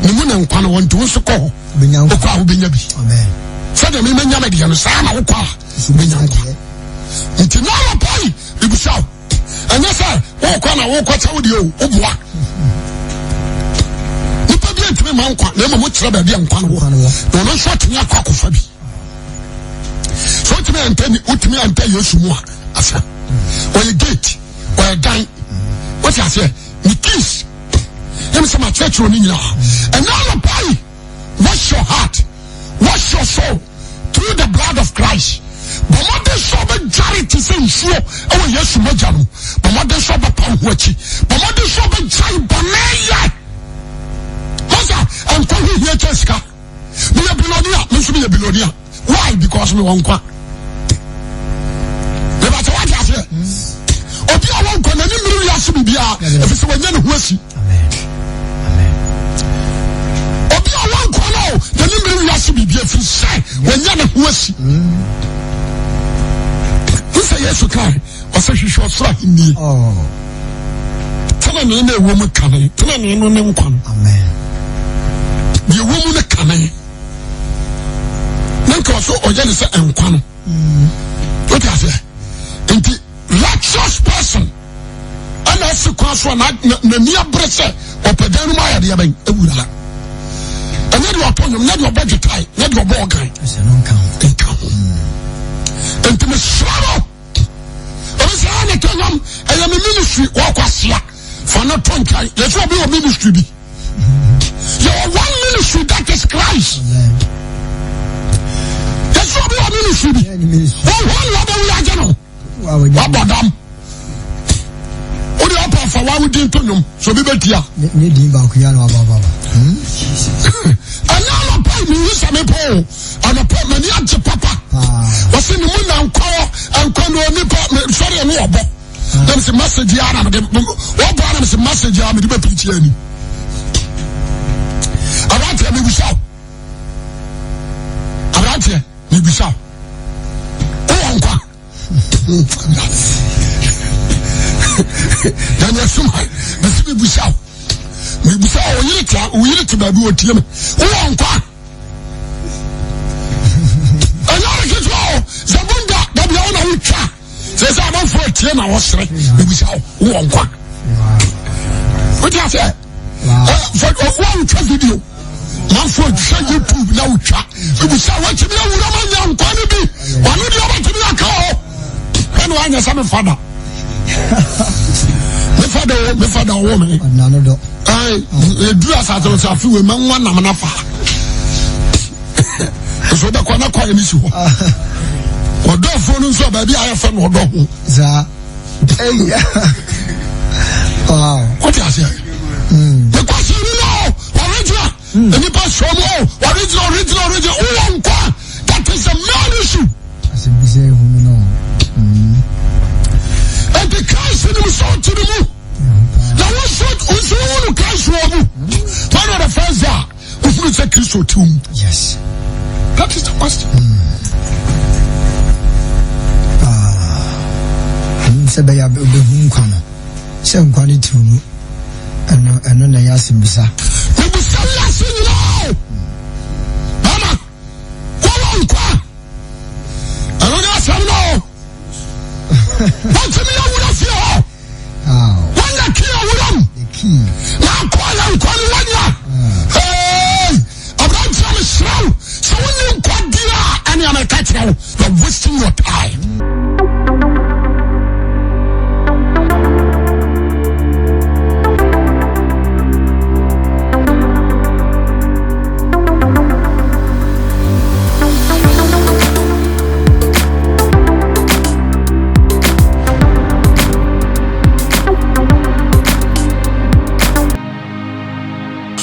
ne mu na nkwa no wɔ nti wo nso kɔ hɔ wokɔ a wobɛnya bi sɛdeɛ memanya me deɛ no saa na wokɔ a wobɛnya nkwa nti na anɔpa yi mebisa wo ɛnyɛ sɛ wokɔ na wokɔ kyɛ wo deɛ o woboa. ma nkwa na mmom wokyerɛ baabi a nkwa no wɔ na ɔno nso atumi akɔ akɔfa bi. So wotumi anta wotumi anta Yesu mu a asa. Ɔyɛ gate, ɔyɛ dan. Wote aseɛ? Ne keys. Yɛm sɛ makyerɛkyerɛ ne nyinaa. Ɛnyɛ anɔpa yi, wash your heart, wash your soul through the blood of Christ. Bɔ mmɔden sɛ ɔbɛdware te sɛ nsuo wɔ Yesu mogya no. Bɔ mmɔden sɛ ɔbɛpa wo ho akyi. Bɔ mmɔden sɛ ɔbɛgyae bɔne yɛ. Masa, nkwa ho hia kyɛ sika. Meyɛ bilɔnia, me nso meyɛ bilɔnia. Why? Because mewɔ nkwa. Mebakyɛ wate aseɛ. Obi a wɔnkwa n'ani mmiri wiase biribiara, ɛfiri sɛ wanya ne ho asi. Obi a wɔnkwa no n'ani mmiri wiase biribiara, ɛfiri sɛ wanya ne ho asi. Wo sɛ Yesu kae, ɔsɛ hwehwɛ ɔsoro ahennie. Oh. Tenenee na ɛwɔ mu kane, tenenee no ne nkwa no. Deɛ ɛwɔ mu no kane. Na nka ɔso ɔyɛ ne sɛ nkwa no. Wote aseɛ? Nti righteous person ɛna asi kwan so a n'ani abere sɛ ɔpɛ dan no mu ayɛ deɛ bɛn awura. Ɛnyɛ deɛ ɔtɔ nnwom, nyɛ deɛ ɔbɔ gitae, nyɛ deɛ ɔbɔ ɔgan. Nka ho. Nti mesrɛ no. Obi sɛ ɛna to nnwom ɛyɛ me ministry wɔkɔ asia fa no to nkyɛn yɛsɛ obi wɔ ministry bi yɛwɔ one ministry that is Christ yɛsɛ obi wɔ ministry bi wɔn hɔ na wɔbɛwu agye no wabɔ dam wode ɔpa fa wa wodi nto nnwom so obi bɛtia ne din baako yɛ na wabɔ ababa ɛnyɛ anɔpa yi meyi sɛ mepɔ o anɔpa m'ani agye papa wɔsi ne mu na nkwa wɔ nkwa na onipa sɔre ɛno ɔbɔ na mese message yi ara mede wɔbɔ ara mese message ara mede bɛpirikyi ani aberanteɛ mebisa wo aberanteɛ mebisa wo wowɔ nkwa Daniel Suma mese mebisa wo mebisa wo oyere te baabi wɔtie me wowɔ nkwa ɛnyɛ ade ketewa o zabunda dabi awo na wotwa sɛ sɛ amanfoɔ atie na wɔsere ebisa wo wowɔ nkwa wote aseɛ wo a wotwa video manfoɔ twa youtube na wotwa ebisa watumi awura ma nya nkwa no bi ɔno deɛ ɔbɛtumi aka o ɛna wanyɛ sɛ mefa da mefa da o mefa da ɔwɔ me ɛduru asase no sɛ afe wei mɛnwa nam no afa nso wobɛkɔ na kwan no si hɔ ɔdɔfoɔ no nso a baabi a ayɛ fɛ na ɔdɔ ho wote aseɛ mekɔsɛ no no original nnipa sɔ mu o original original original wowɔ nkwa that is the main issue ɛnti Christ nim sɛ ɔte ne mu na wo nso nso wohunu Christ wɔ mu when are the first day a wohunu sɛ Kristo te wo mu yes that is the question mm. Ah, sɛ bɛyɛ wobɛhu nkwa no sɛ nkwa no te wo mu ɛno ɛno na ɛyɛ asɛmbisa mebisa wiase nyinaa o mama wɔwɔ nkwa ɛno ne asɛm no o wɔntumi awura fie hɔ wɔnya kii awura mu na akɔ yɛ nkwa no wɔnya aberanteɛ mesrɛ wo sɛ wonni nkwa deɛ a ɛne amɛka kyerɛ wo you're wasting your time.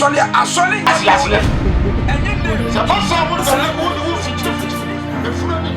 Asɔre asɔre nyɛ bɔne. Ɛnyɛ nɛ. Sɛ fa saa wo sɛ wo wo fikyiri fikyiri. Efura ni.